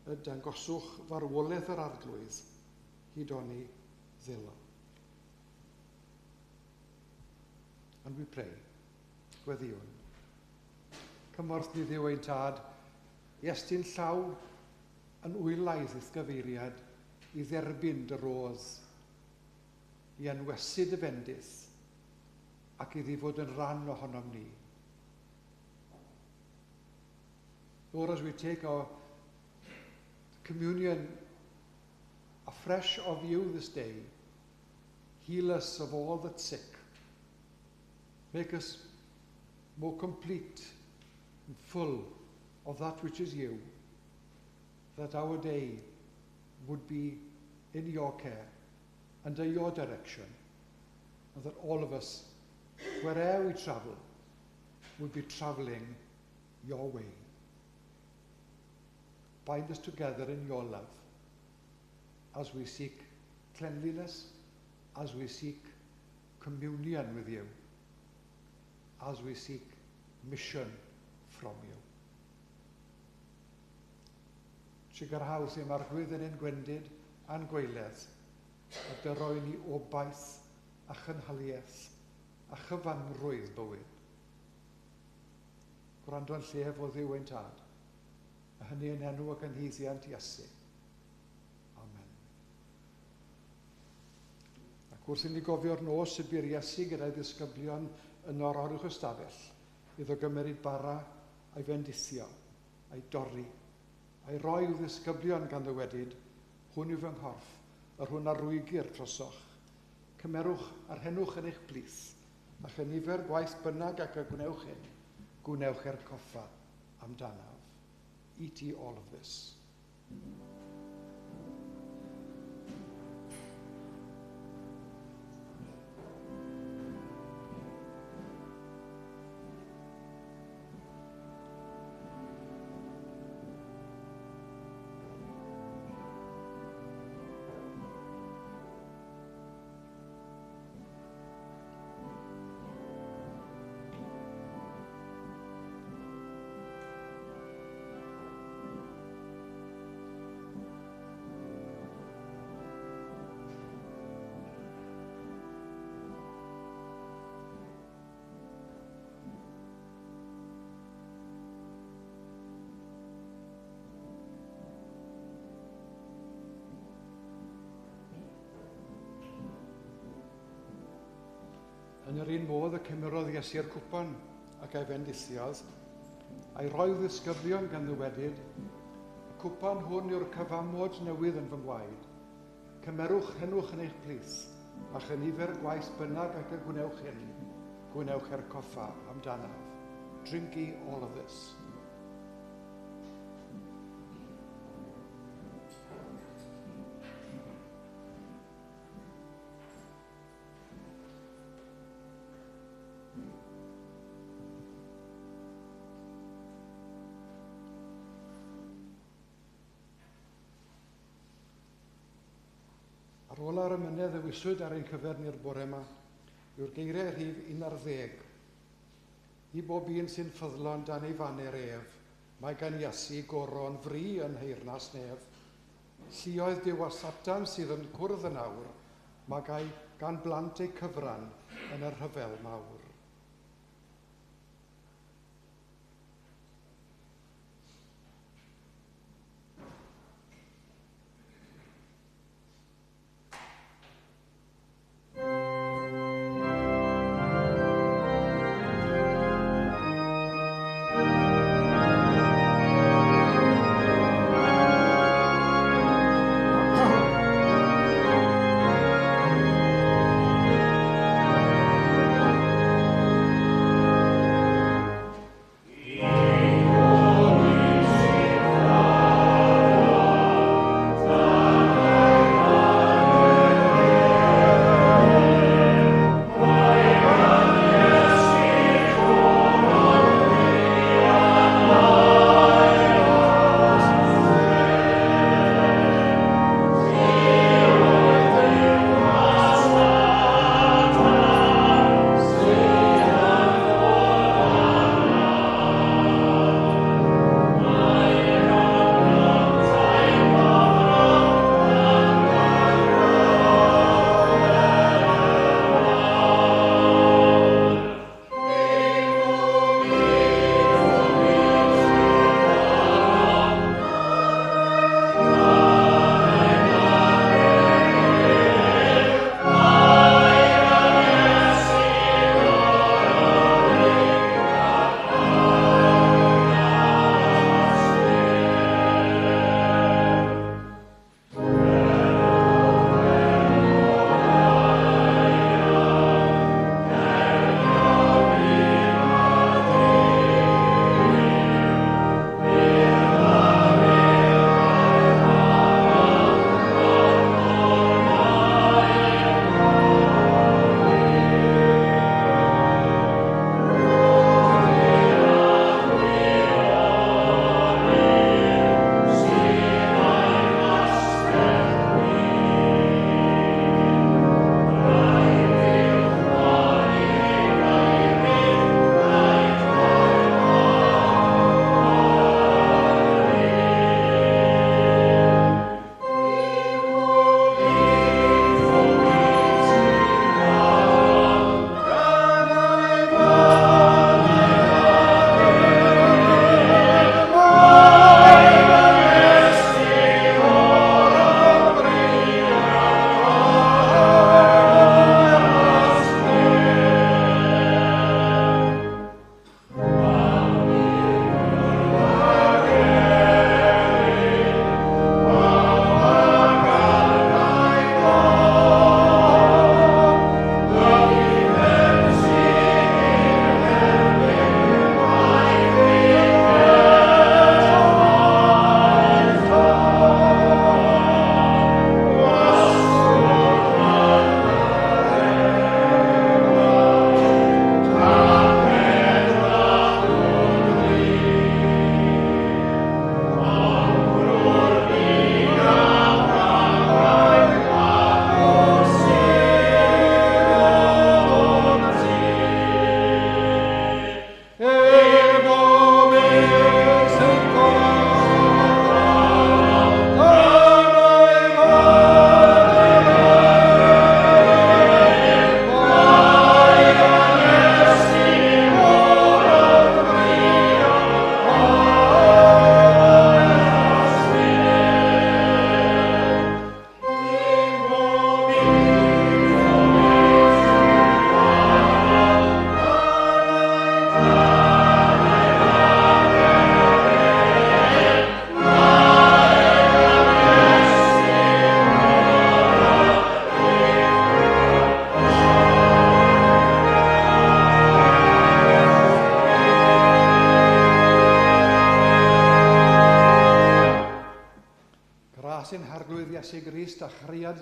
y dangoswch farwolaeth yr Arglwydd, hyd oni ddelo. And we pray, gweddïwn. Cymorth ni Dduw ein tad, i estyn llaw yn wylaidd i'th gyfeiriad, i dderbyn dy rodd, i anwesu dy fendith, ac iddi fod yn rhan ohonom ni. Lord, as we take our communion afresh of you this day, heal us of all that's sick. Make us more complete and full of that which is you, that our day would be in your care, under your direction, and that all of us, wherever we travel, would be travelling your way. Bind us together in your love as we seek cleanliness, as we seek communion with you, as we seek mission from you. Trugarhaus im Arglwydd yn ein gwendid a'n gwaeledd, a dyroi ni obaith a chynhaliaeth a chyfanrwydd bywyd. Gwrando'n llef o Dduw ein tad, a hynny yn enw ac yn haeddiant Iesu. Amen. Ac wrth i ni gofio'r nos y bu'r Iesu gyda'i ddisgyblion yn o'r oruwch ystafell, iddo gymeryd bara a'i fendithio, a'i dorri, a'i roi i'w ddisgyblion gan ddywedyd, hwn yw fy nghorff, yr hwn a rwygir trosoch. Cymerwch a rhennwch yn eich plith, a chynifer gwaith bynnag ac y gwnewch hyn, gwnewch er coffa amdanaf. Eat ye all of this. Yn yr un modd y cymerodd Iesu'r cwpan ac ei fendithiodd, a'i roi ddisgyblion gan ddywedyd, y cwpan hwn yw'r cyfamod newydd yn fy ngwaed. Cymerwch hynwch yn eich plith, a chynifer gwaith bynnag ac y gwnewch hyn, gwnewch coffa amdanaf. Drink ye all of this. Ar ôl ar y mynedd ddewiswyd ar ein cyfer ni'r bore yma yw'r geiriau rhif 11. I bob un sy'n ffyddlon dan ei faner ef, mae gan Iesu goron fri yn nheyrnas nef. Lluoedd Duw a Satan sydd yn cwrdd yn awr, mae gan blant eu cyfran yn y rhyfel mawr.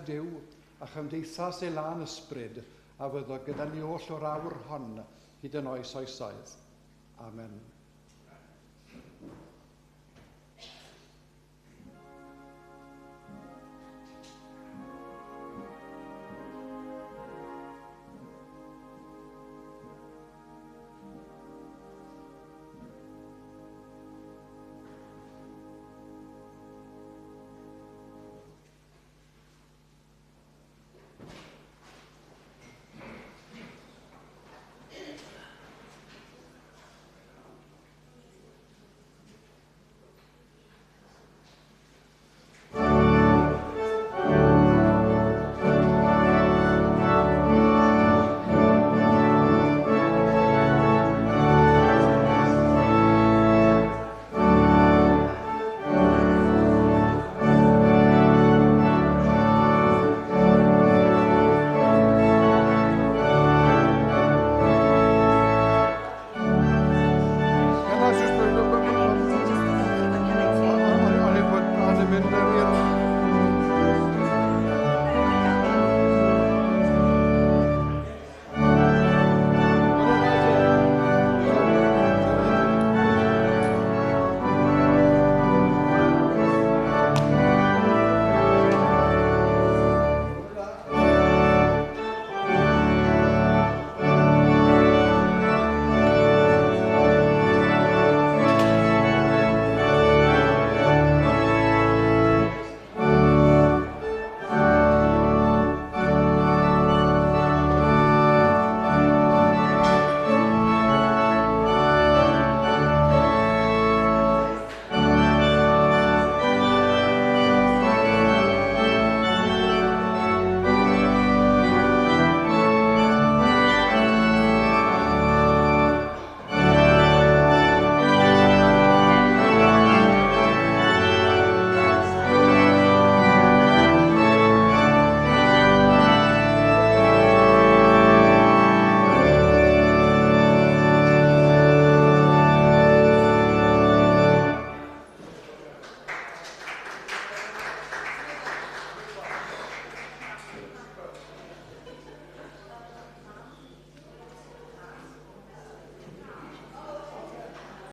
Duw a chymdeithas ei lân ysbryd a fyddo gyda ni oll o'r awr hon hyd yn oes oesoedd. Amen.